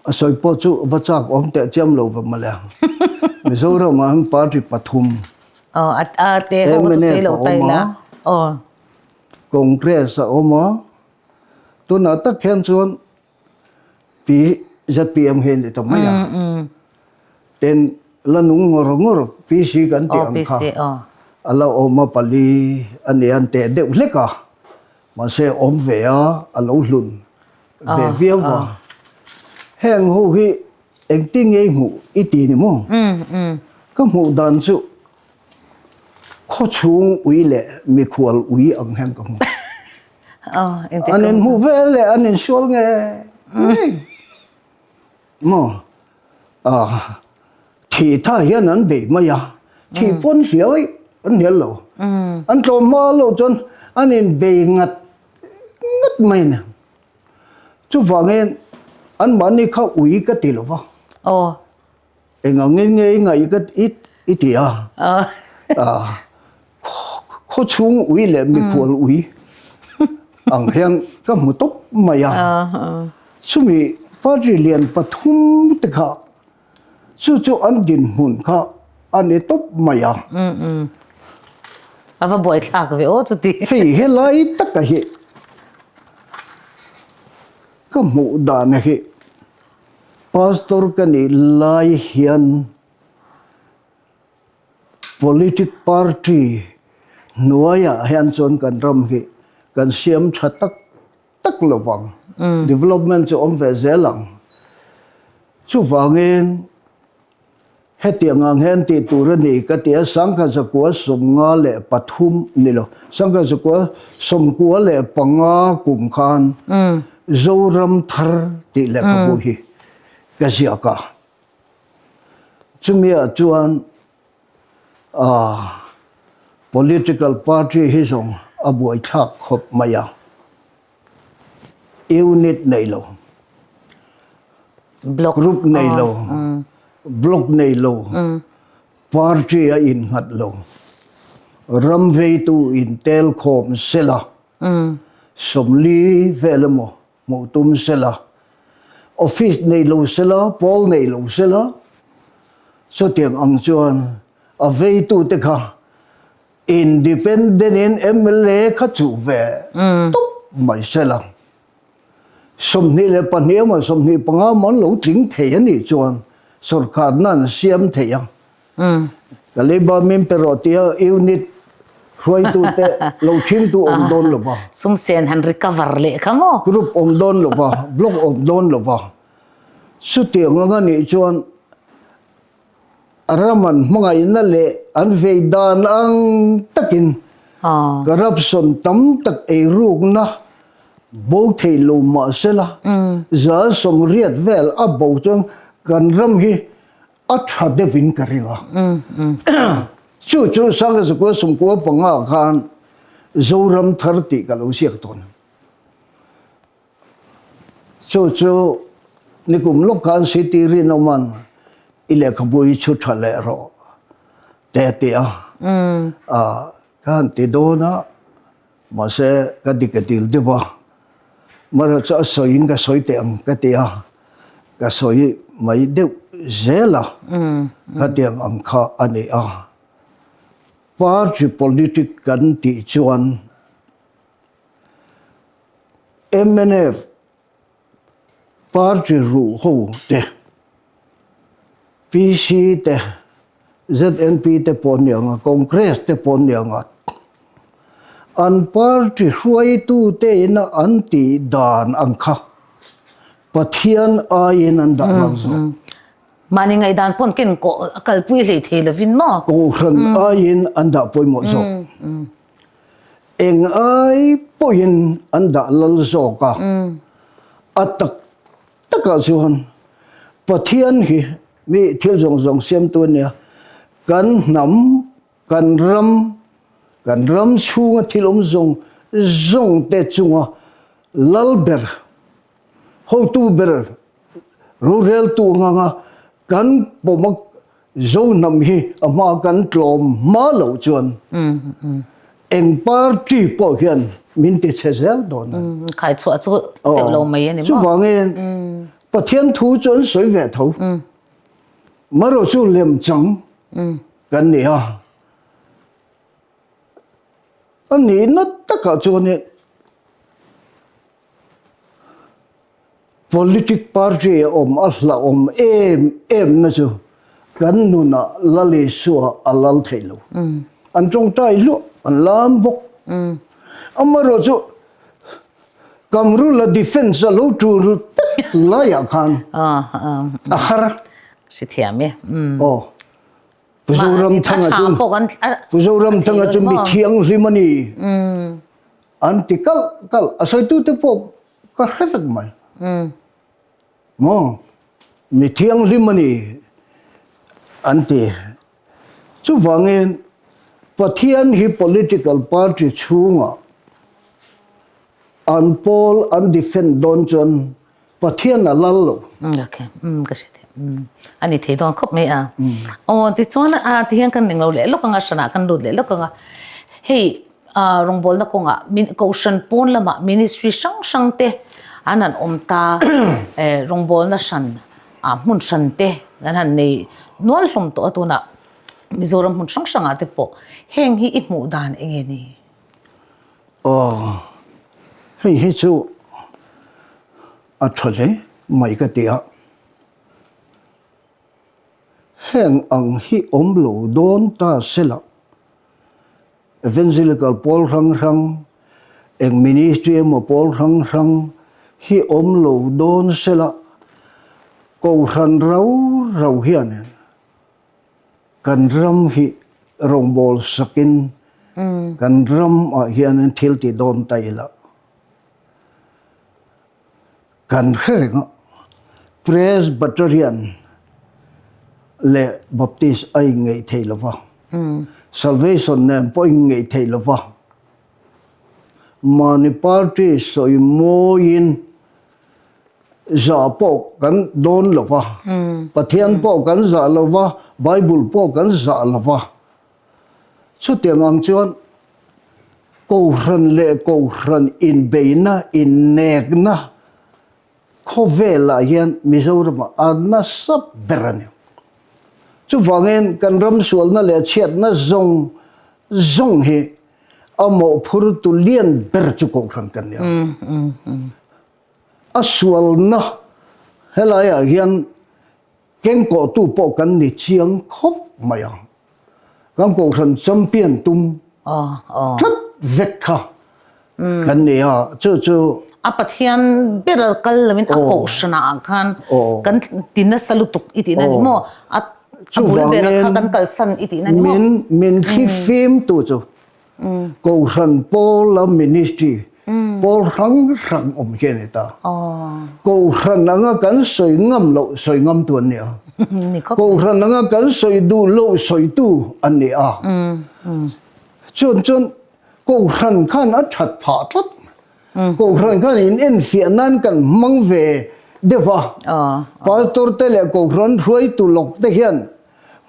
A sawi pawh chu va chak awm teh chiam lo va mawle. Mizoram ah hian party pathum. Aw, a te ho chu sawi lo ta ila. Aw. Congress a awm a, tunah tak hian chuan Pi ZPM hi a ni ta mai a. Tin, la nung ngawr ngawr PC kan tih ang kha a la awm a, pali a ni an teh deuh hlek a, mahse awm ve a, a lo hlun ve viau a. Heng ho hi engtin nge i hmuh i ti ni maw? Ka hmuh dan chu Khawchhung ui leh mikhual ui ang hian ka hmu. An inhmu vel leh an insual nge nge. Maw? Thih tha hian an bei mai a, thih pawn hliau eih an hnial lo. An tlawm hma loh chuan an inbei ngat ngat mai a ni. Chuvangin anmahni kha ui ka ti lo va. Eng angin nge i ngaih ka i ti a? Khawchhung ui leh mikhual ui ang hian ka hmu tawp mai a. Chumi party lian pathum te kha chu chu an dinhmun kha a ni tawp mai a. A va buaithlak ve aw chuti. Hei helai taka hi ka hmuh dan hi. Pastor ka nih lai hian politic party hnuaiah hian chuan kan ram hi kan siam tha tak tak lo vang. Development chu awm ve zel ang. Chuvangin Hetiang ang hian tih tur a ni ka ti a, Sangkhat zakua 53 ni lo, Sangkhat zakua 95 kum khan Zoram Thar tih lehkhabu hi ka ziak a. Chumiah chuan political party hi zawng a buaithlak khawp mai a. Unit nei lo, group nei lo, block nei lo, party a innghat lo, ram veitu intel khawm sela, 40 vel emaw hmuh tum sela, office nei lo sela, pawl nei lo sela, chutiang ang chuan a veitute kha Independent in mla kha chuh ve tawp mai se la. 22 emaw 25 emaw an lo tling thei a nih chuan sorkarna an siam thei a. Ka leiba min pe rawh tia unit hruaitute lo chhingtu awm dawn lo va. Sum sen han recover leh kha maw? Group awm dawn lo va, block awm dawn lo va. Chutiang ang a nih chuan Ram an hmangaihna leh an vei dan ang takin corruption tam tak eirukna bo thei lo mah sela, 80% vel a bo chuan kan ram hi a tha deuhin ka ring a. Chu chu 1995 khan Zoram Thar tih ka lo ziak tawn. Chu chu nikum lawk khan City Rinawman i lehkhabu hi chhu tha leh rawh te a ti a. Ka han ti dawn a, mahse ka dik a dil deuh a. Amaherawhchu chu a sawiin ka sawi teh ang ka ti a, ka sawi mai deuh zel a, khatiang ang kha a ni a. Party politic kan tih chuan Mnf party ruh ho te, PC te, ZNP te pawh ni ang a, Congress te pawh ni ang a, An party hruaitute ina an tih dan ang kha Pathian aiin an dah lo zawk. Mahni ngaihdan pawn ken kawh a kalpui hlei thei lovin maw? Kohhran aiin an dah pawimawh zawk. Eng ai pawhin an dah lal zawk a. A tak takah chuan Pathian hi mi thil zawng zawng siamtu a nia. Kan hnam Kan ram, kan ram chhunga thil awm zawng zawng te chunga lal ber, hotu ber, roreltu anga kan pawm a zo hnam hi a hma kan tlawm hma loh chuan eng party pawh hian min ti chhe zel dawn a ni. Khai chhuah chu teuh lo mai a ni maw? Chuvangin Pathian thu chu an sawi ve tho. Marawh chu lemchang kan ni a. A nihna takah chuanin politic party a awm a hlauhawm em em na chu kan nunah Lal Isua a lal thei lo. An tawngtai hluah, an lam bawk. Amaherawhchu chu Kamrula defence a lo tul tak laiah khan a har. Hrethiam e. Aw. Pu Zoramthanga chu Pu Zoramthanga chu mi thianghlim a ni. An ti kalh kalh. A sawitute pawh ka hre vek mai. Maw? Mi thianghlim a ni an ti. Chuvangin Pathian hi political party chhungah an pawl an defend dawn chuan Pathian a lal lo. Okay, ka hre thei. A ni thei dawn khawp mai a. Aw tichuan a tihian kan englo leh lawk anga hranah kan lut leh lawk anga hei rawngbawlna kawngah kohhran pawn lamah ministry hrang hrang te an han awm ta rawngbawlna hran hmun hran te an han nei nual hlawm tawh a tunah Mizoram hmun hrang hrangah te pawh heng hi i hmuh dan eng nge ni? Aw, hei hi chu a tha hle mai ka ti a. Heng ang hi awm lo dawn ta sela, Evangelical pawl hrang hrang, eng ministry emaw pawl hrang hrang hi awm lo dawn sela, Kohhran rau rau hian Kan ram hi rawngbâwl sakin kan ramah hianin thil ti dawn ta ila kan hre reng a, Presbyterian leh Baptist a inngeih thei lo va, Salvation nen pawh a inngeih thei lo va, mahni party sawi mawiin Zah pawh kan dawn lo va, Pathian pawh kan zah lo va, Bible pawh kan zah lo va. Chutiang ang chuan Kohhran leh Kohhran inbeihna, innekna khawvelah hian Mizoramah a nasa ber a ni. Chuvangin kan ram sualna leh chhiatna zawng zawng hi a mawhphurtu lian ber chu Kohhran kan ni a. A sualna helaiah hian kengkawhtu pawh kan ni chiang khawp mai ang. Kan Kohhran champion tum tlat vek kha kan ni a, chu chu. A Pathian ber a kal lovin a Kohhranah khan kan ti nasa lutuk i tihna ni maw? A bul ber kha kan kalsan i tihna ni maw? Min thlifimtu chu Kohhran pawla ministry pawl hrang hrang awm hi a ni ta. Kohhran anga kan sawi ngam loh sawi ngamtu an ni a. Kohhran anga kan sawi duh loh sawitu an ni a. Chuan chuan Kohhran khan a that phah tlat. Kohhran khan in enfiah nan kan hmang ve deuh a. Pastor te leh Kohhran hruaitu lawk te hian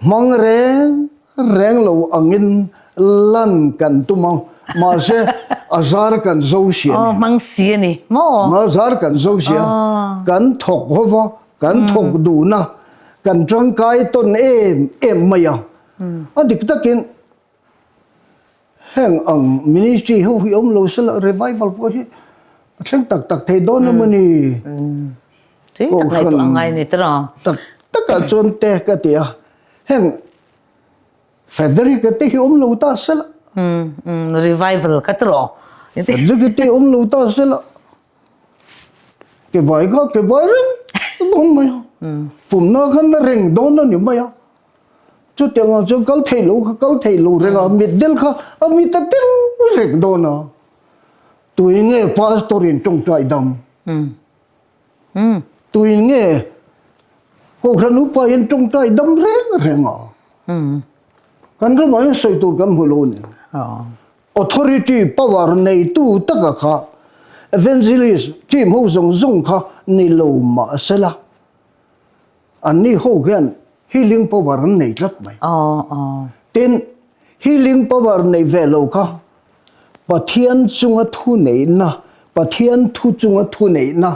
Hmang reng reng lo angin lan kan tum a, mahse a zar kan zo si a ni. Aw, hmang si a ni maw? A zar kan zo si a, kan thawk ho va, kan thawk duhna, kan tangkai tawn em em mai a. A dik takin Heng ang ministry ho hi awm lo sela revival pawh hi a thleng tak tak thei dawn emaw ni? Tui tak ngaihtuah a ngai ni tiraw? Tak takah chuan te ka ti a, heng Frederick-a te hi awm lo ta sela. Revival kha tiraw? Certificate awm lo ta se la, ke bai kha ke bai reng dawn mai a, pumna kha na reng dawn a ni mai a, chutiang ang chuan kal thei lo kha kal thei lo reng a, mitdel kha a mit a tel reng dawn a, tui nge pastor in tawngtai dam? Tui nge Kohhran upa in tawngtai dam reng reng a, kan ramah hian sawi tur kan hmu lo a ni. Authority power neitu taka kha evangelist team ho zawng zawng kha ni lo mah sela anni ho hian healing power an nei tlat mai. Tin, healing power nei ve lo kha Pathian chunga thu neihna, Pathian thu chunga thu neihna,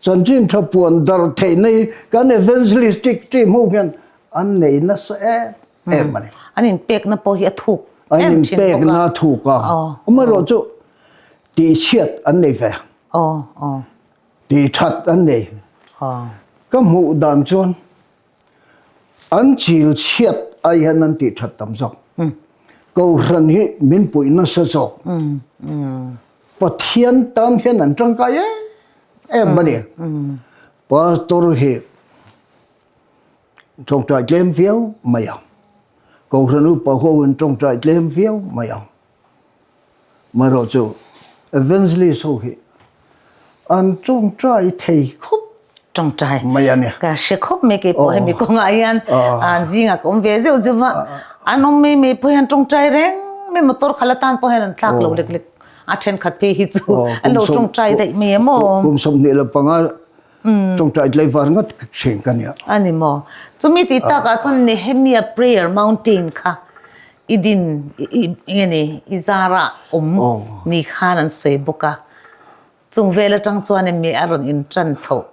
chanchin tha puan darh theihna hi kan evangelistic team ho hian an nei nasa em em a ni. An inpekna pawh hi a thuk em thin bawk a. An inpekna a thuk a. Amaherawhchu tihchhiat an nei ve. Tihthat an nei. Ka hmuh dan chuan An chil chhiat ai hian an tih that tam zawk. Kohhran hi min puih nasa zawk. Pathian tan hian an tangkai em em a ni. Pastor hi tawngtai tlem viau mai ang. Kohhran upa ho in tawngtai tlem viau mai ang. Marawh chu evangelist ho hi an tawngtai thei khawp tawngtai mai a ni. Ka hre khawp mai kei pawh hemi kawngah hian an zingah ka awm ve zeuh zeuh a, an awm mai mai pawh hian tawngtai reng mai motor khalh atan pawh hian an tlak lo lek lek a thenkhat phei hi chu an lo tawngtai daih mai em aw. Kum 25 tawngtai tlaivar ngat thin ka nia. A ni maw? Chumi tih takah chuan Nehemia prayer mountain kha I din i nge ni i zara awm ni khan an sawi bawk a, chung vel atang chuan em mi a rawn in tan chhoh.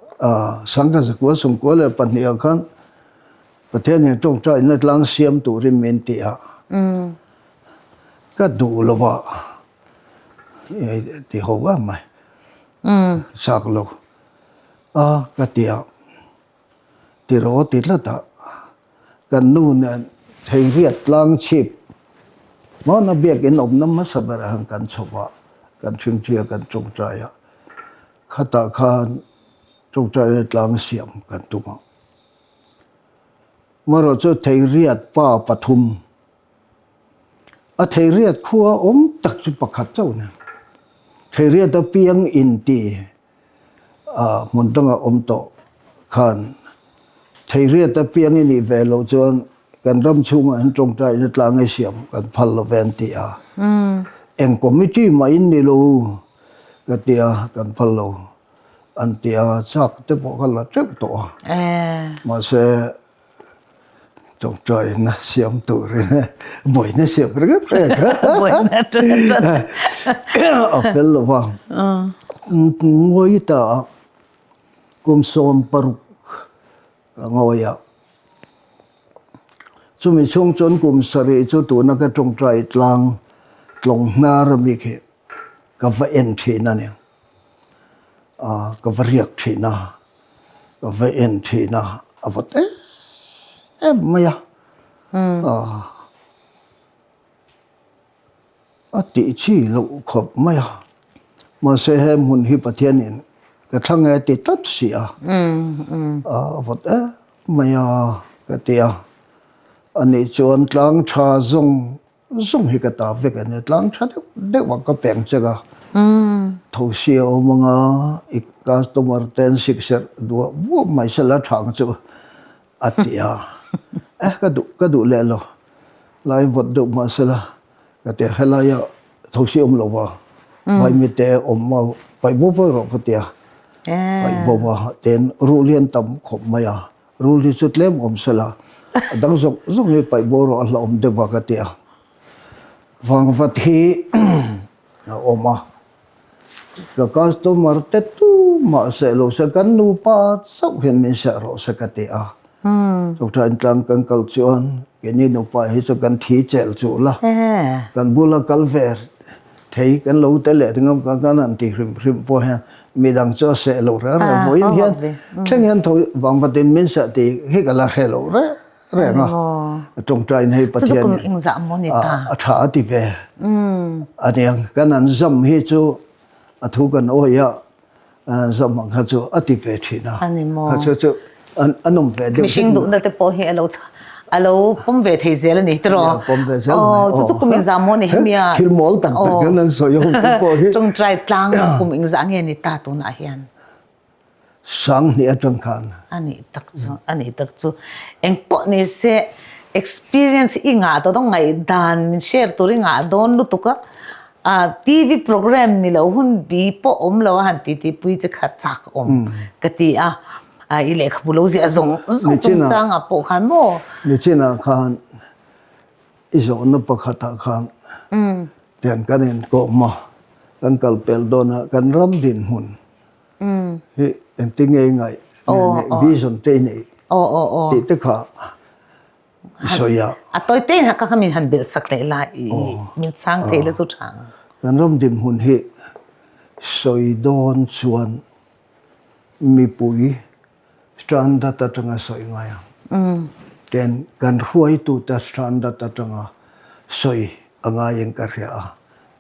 Sangha zakua sawmkua leh pahnih ah khan Pathian in tawngtai na tlang siam turin min ti a, ka duh lo a ti ho em mai, chak lo a ka ti a. Tiraw ti tlat a, kan nu nen Theiriat tlang chhip hmana biakin awmna hmasa berah hian kan chho a, kan ṭhingṭhi a, kan ṭawngṭai a, khatah khan ṭawngṭaina tlang siam kan tum a. Amaherawh chu Theiriat pa pathum, a Theiriat khua awm tak chu pakhat chauh a ni. Theiriat apiang inti hmun danga awm tawh khan theiriat apiang i nih ve loh chuan kan ram chhungah hian tawngtaina tlang i siam kan phal lo ve an ti a. Eng committee mah in ni lo ka ti a, kan phal lo an ti a, chak te pawh ka la teuh tawh a. Mahse Tawngtaina siam turin buaina siam ringawt reng a fel lo va. Ngawi ta a, kum 16 ka ngawi a. Chumi chhung chuan kum 7 chu tuna ka tawngtai tlang tlawng hnar ami khi ka va en thin a ni. Ka va riak thin a. Ka va en thin a, a vawt em em mai a, a tih chi loh khawp mai a, mahse he hmun hi Pathianin ka thlang e ti tlat si a, a vawt em mai a ka ti a, anih chuan tlang tha zawng Zawng hi ka ta vek a nia, tlang tha deuh deuh a ka peng chek a, thosi a awm anga i customer te an sik serh duah buah mai sela thang chu a ti a, eh ka duh ka duh leh lo, lai vawt deuh mah sela ka ti a, helai ah thosi awm lo va, vaimite awm a paih bo vawi rawh ka ti a, paih bo va ten ruh lian tam khawp mai a. Rul hi chu tlem awm sela, a dang zawk zawk hi paih bawr rawh a hlauhawm deuh a ka ti a. Vangvat hi a awm a, ka customer te tu mah seh lo se kan nupa chauh hian min seh rawh se ka ti a. Chawkṭha intlang kan kal chuan keini nupa hi chu kan thi chelh chuh la, kan bula kal ve thei kan lo te leh ngam kan kan han ti hrim hrim pawh hian midang chu a seh lo reng reng vawiin hian thleng hian tho vangvatin min seh tih hi ka la hre lo reng. reng a. Tawngtaiin hei Pathian a tha a ti ve a niang. Kan an zam hi chu a thu kan awih a, an an zam ang kha chu a ti ve thin a. Kha chu chu a nawm ve deuh. Mihring duhna te pawh hi a lo a lo pawm ve thei zel a ni tiraw? Pawm ve zel mai. Chu chu kum engzah maw ni hemi a? Thil mawl tak tak hian an sawi ho te pawh hi. Tawngtai tlang chu kum engzah nge ni ta tunah hian? Sanghnih atang khan. A nih tak chu, a nih tak chu. Engpawh ni se experience i ngah tawh dawn ngaihdan min share tur i ngah dawn lutuk a, ah TV program ni lo hun bi pawh awm lo a han ti ti pui che kha chak awm ka ti a, ah i lehkhabu lo ziah zawng zawng chungchangah pawh khan maw? Nichinah khan I zawhna pakhatah khan tiang kan inkawm a, kan kal pel dawn a, kan ram dinhmun hi engtin nge i ngaih vision te i neih tih te kha i sawi a. A tawi te in ka min han belh sak leh la i min chhang thei la chu tha ang. Kan ram dinhmun hi sawi dawn chuan mipui Standard atanga sawi ngai ang. Ten kan hruaitute standard atanga sawi a ngaiin ka hria a.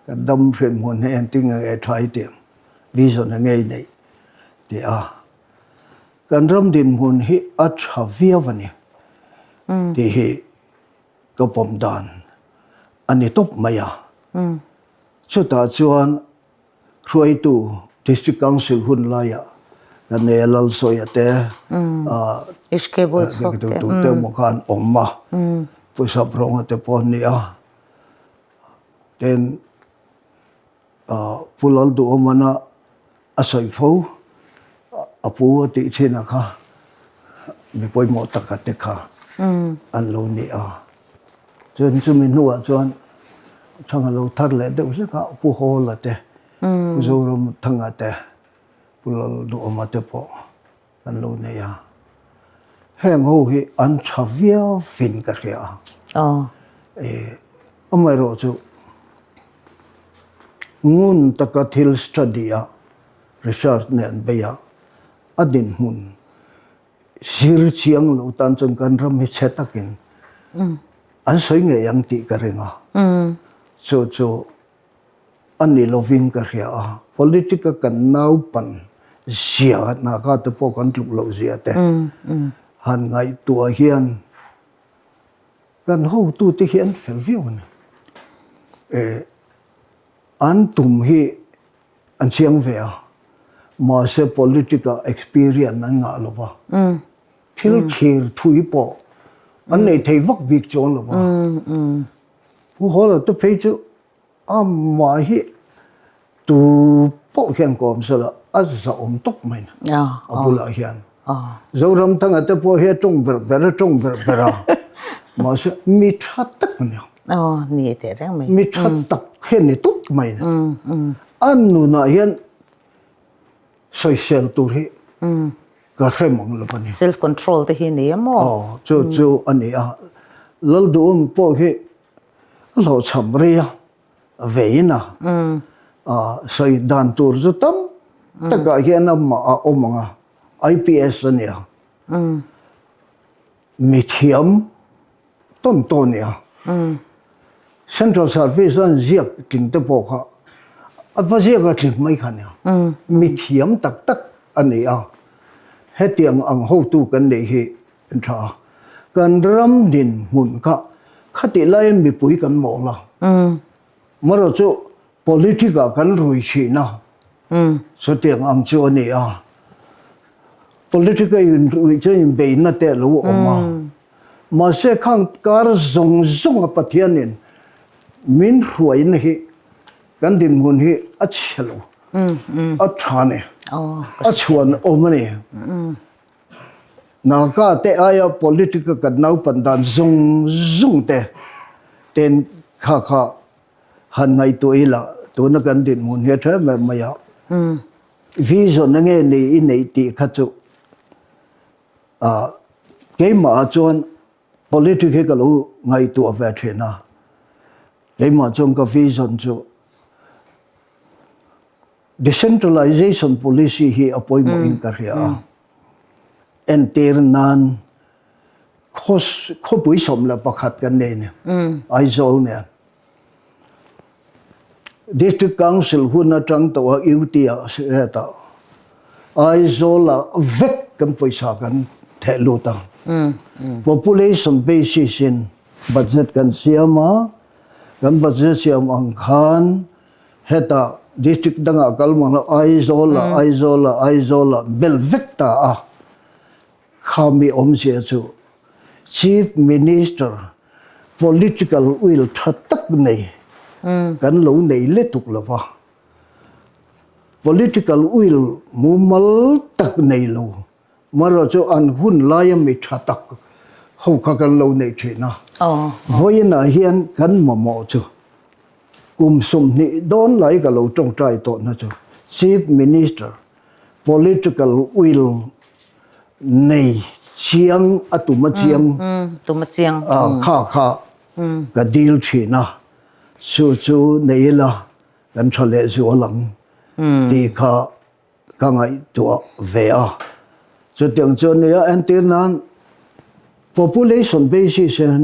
Kan dam hrim hun hi engtin nge nge tha i tih ang, vision a ngei neih tih a. Kan ram dinhmun hi a tha viau a ni tih hi ka pawm dan a ni tawp mai a. Chutah chuan Hruaitu District Council hun laiah kan nei a Lalsawia te tute emaw kha an awm a, Pawisa Brawnga te pawh an ni a, tin Pu Lalduhawmana a sawi fo a pu a tih thin a kha mi pawimawh taka te kha an lo ni a. Chuan chumi hnuah chuan Thanga lo thar leh deuh hlek a, Pu Hawla te, Pu Zoramthanga te, Pu Lalduhawma te pawh kan lo nei a. Heng ho hi an tha viau fin ka hria a. Amaherawh chu ngun taka thil study a, research nen bei a, a dinhmun Zir chiang lo tan chuan kan ram hi chhe takin an sawi ngei ang tih ka ring a. Chu chu a ni lovin ka hria a. Politic a kan naupan zia hna te pawh kan tluk loh zia te han ngaihtuah hian kan hotute hi an fel viau a ni. An tum hi an chiang ve a, mahse politic ah experience an ngah lo va, thil thlir thui pawh an nei thei vak bik chuang lo va. Pu Hawla te phei chu amah hi tu pawh hian kawm sela a zahawm tawp mai na a bulah hian. Zoramthanga te pawh hi a tawng ber ber a tawng ber ber a, mahse mi tha tak a ni ang. Aw, ni teh reng mai. Mi tha tak hian ni tawp mai ni. A nunah hian sawisel tur hi ka hre mang lo a ni. Self control te hi ni a maw? Aw, chu chu a ni a. Lalduhawm pawh hi a hlawhchham rei a, a veiin a. Sawi dan tur chu tam takah hian amah a awm ang a, IPS a ni a. Mithiam tawn tawn nia. Central Service an ziak tling te pawh kha a va ziak a tling mai kha nia. Mithiam tak tak a ni a. Hetiang ang hotu kan neih hi an tha a. Kan ram dinhmun kha khatih laiin mipui kan mawl a. Marawh chu Politic ah kan rui thin a, chutiang ang chu a ni a. Politic a inruih chuan inbeihna te a lo awm a. Mahse khang kar zawng zawng a Pathianin min hruaina hi kan dinhmun hi a chhe lo, a tha a ni, a chhuan awm a ni. Naka te aia politic a kan naupan dan zawng zawng te ten kha kha Han ngaihtuah ila, tuna kan dinhmun hi a tha em em mai a. Vision a nge nei i neih tih kha chu keimah ah chuan politic hi ka lo ngaihtuah ve thin a. Keimah chuan ka vision chu decentralization policy hi a pawimawh in ka hria a. Entir nan. Khawpui 11 kan nei ni. Aizawl nen. District Council hun atang tawh a UT ah hetah Aizawl ah vek kan pawisa kan theh lut a. Population basis in budget kan siam a, kan budget siam ang khan hetah district dangah kal mang lo Aizawl ah Aizawl ah Aizawl ah bel vek ta a. Khami awmzia chu Chief Minister political will tha tak nei kan lo nei letuk lo va, political will mumal tak nei lo marawh chu an hun laia mi tha tak ho kha kan lo nei thin a. Vawiinah hian kan mamawh chu kum 20 dawn lai ka lo tawngtai tawhna chu Chief Minister political will nei chiang a tum a chiang tum a chiang kha kha ka dil thin a chu chu nei ila kan tha leh zual ang tih kha ka ngaihtuah ve a chutiang chu ania entir nan population basis hian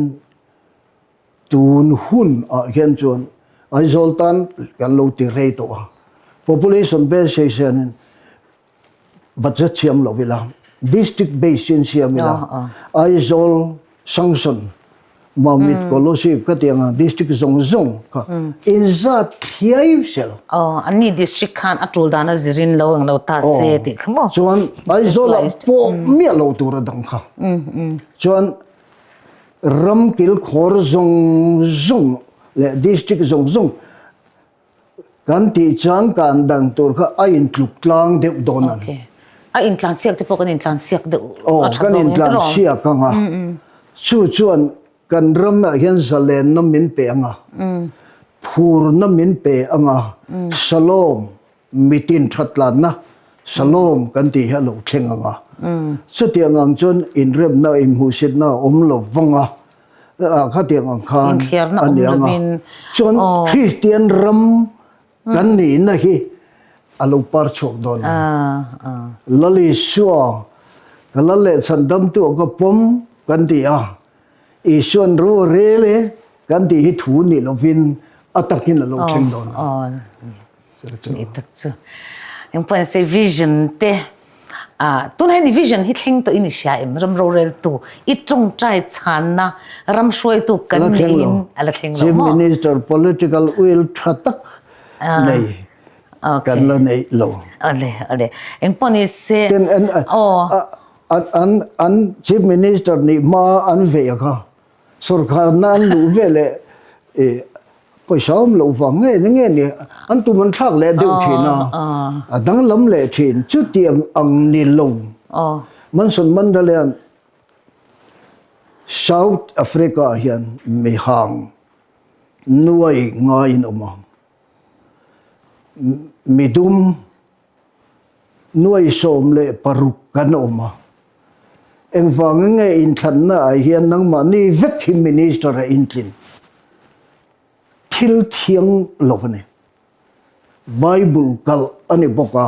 tun hun ah hian chuan Aizawl tan kan lo ti rei tawh a population basis hian budget siam lo ila, district base in siam ila, Aizawl Sanction, Mamit Kolosib ka tiang a district zawng zawng kha inzat thliai sel. Aw, an ni district khan a tul dan a zirin lo ang lo ta se tih kha maw? Chuan Aizawl ah pawh miah lo tur a dang kha. Chuan ram kilkhawr zawng zawng leh district zawng zawng Kan tih chuan kan dang tur kha a intluk tlang deuh dawn a ni. A intlansiak te pawh kan intlansiak deuh a tha zawng in tiraw? Aw, kan intlansiak ang a. Chu chuan kan ramah hian zalenna min pe ang a, phurna min pe ang a, Shalom, mitin thatlanna Shalom kan tih hi a lo thleng ang a. Chutiang ang chuan inremna, inhmuhsitna a awm lo vang a. Khatiang ang khan a ni ang a. Chuan Kristian ram kan nihna hi a lo par chhuak dawn a. Lal Isua ka lal leh chhandamtu ah ka pawm kan ti a. Isuan ro a rel e kan tih hi thu ni lovin a takin a lo thleng dawn a. Ni tak chu. Engpawh nise vision te ah tunah hian i vision hi thleng tawh in i hria em ram roreltu i tawngtai chhanna ram hruaitu kan niin a la thleng lo maw? Chief Minister political will tha tak nei kan la nei lo. Ale ale engpawh nise an an an Chief Minister nih hma an ve kha Sorkharna an luh ve leh pawisa awm loh vang nge ni nge ni an tum an thlak leh deuh thin a, a danglam leh thin. Chutiang ang ni lo. Manson Mandela-a'n South Africa-ah hian mihang nuai ngaiin awm a, midum 16 kan awm a. Engvangin nge inthlanna ah hian nangmahni vek hi Minister a intlin? Thil thiang lo a ni. Bible kalh a ni bawk a,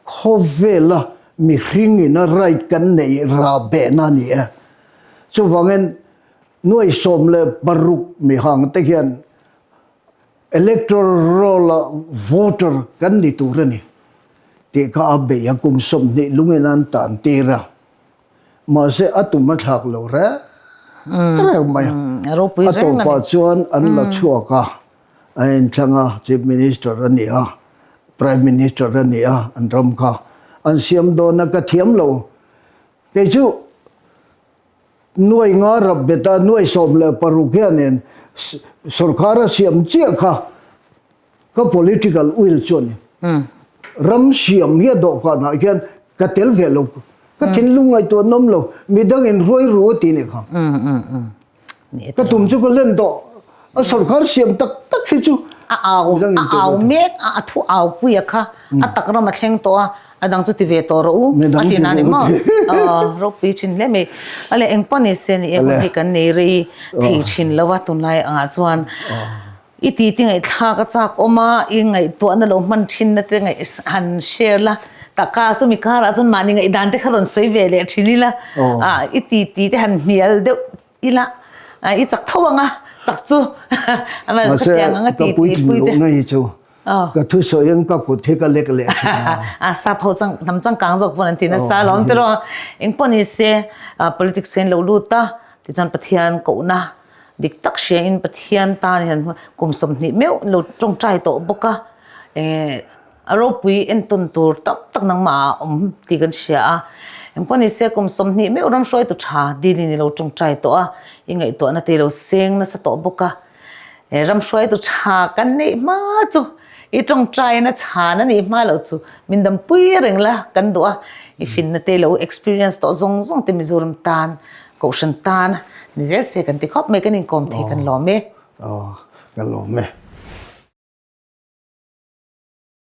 khawvela mihring ina right kan neih rah behna a ni e. Chuvangin 16 mihang te hian Electoral roll-a voter kan ni tur a ni tih kha a bei a, kum 20 lungin an tan tir a, mahse a tum a thlak lo reng reng mai a. A tawpah chuan an la chhuak a, a inthlang a, Chief Minister a ni a, Prime Minister a ni a, an ram kha an siam dawn a, ka thiam lo. Kei chu Nuai nga rap bet a, nuai 16 hianin sorkar a siam chiah kha ka political will chu a ni. Ram siam hi a dawhkanah hian ka tel ve lo, ka thinlung ngaihtuah nawm lo, midangin hruai ru a ti nih kha. Ka tum chu ka hlen tawh. A sorkar siam tak tak hi chu a au a au mek a a thu au pui a kha a tak ram a thleng tawh a a dang chu ti ve tawh rawh u a ti na ni maw ropui thin hle mai ale eng pawh ni se ni e hun hi kan nei rei thei thin lo a tunlai angah chuan i ti ti ngaihthlak a chak awm a i ngaihtuahna lo hman thin na te ngaih han share la. Taka chumi karah chuan mahni ngaihdan te kha rawn sawi ve leh thin ila, i ti ti te han hnial deuh ila, i chak tho ang a, chak chu Mahse ka puitling lohna hi chu ka thusawiin ka kut hi ka lek leh thin a. A sap ho chang hnam changkang zawk pawn an ti nasa alawm tiraw. Engpawh ni se politics hian lo lut a, tichuan Pathian kohna dik tak hriain Pathian tan hian kum 20 meuh lo tawngtai tawh bawk a, A ropui entawn tur tam tak nangmah ah a awm tih kan hria a, engpawh ni se kum 20 meuh ram hruaitu tha dilin i lo tawngtai tawh a, i ngaihtuahna te i lo seng nasa tawh bawk a, ram hruaitu tha kan neih hma chu i tawngtaina chhan a nih hma loh chu min dampui reng la kan duh a, i finna te i lo experience tawh zawng zawng te Mizoram tan Kohhran tan ni zel se kan ti khawp mai kan inkawm thei kan lawm e. Aw, kan lawm e.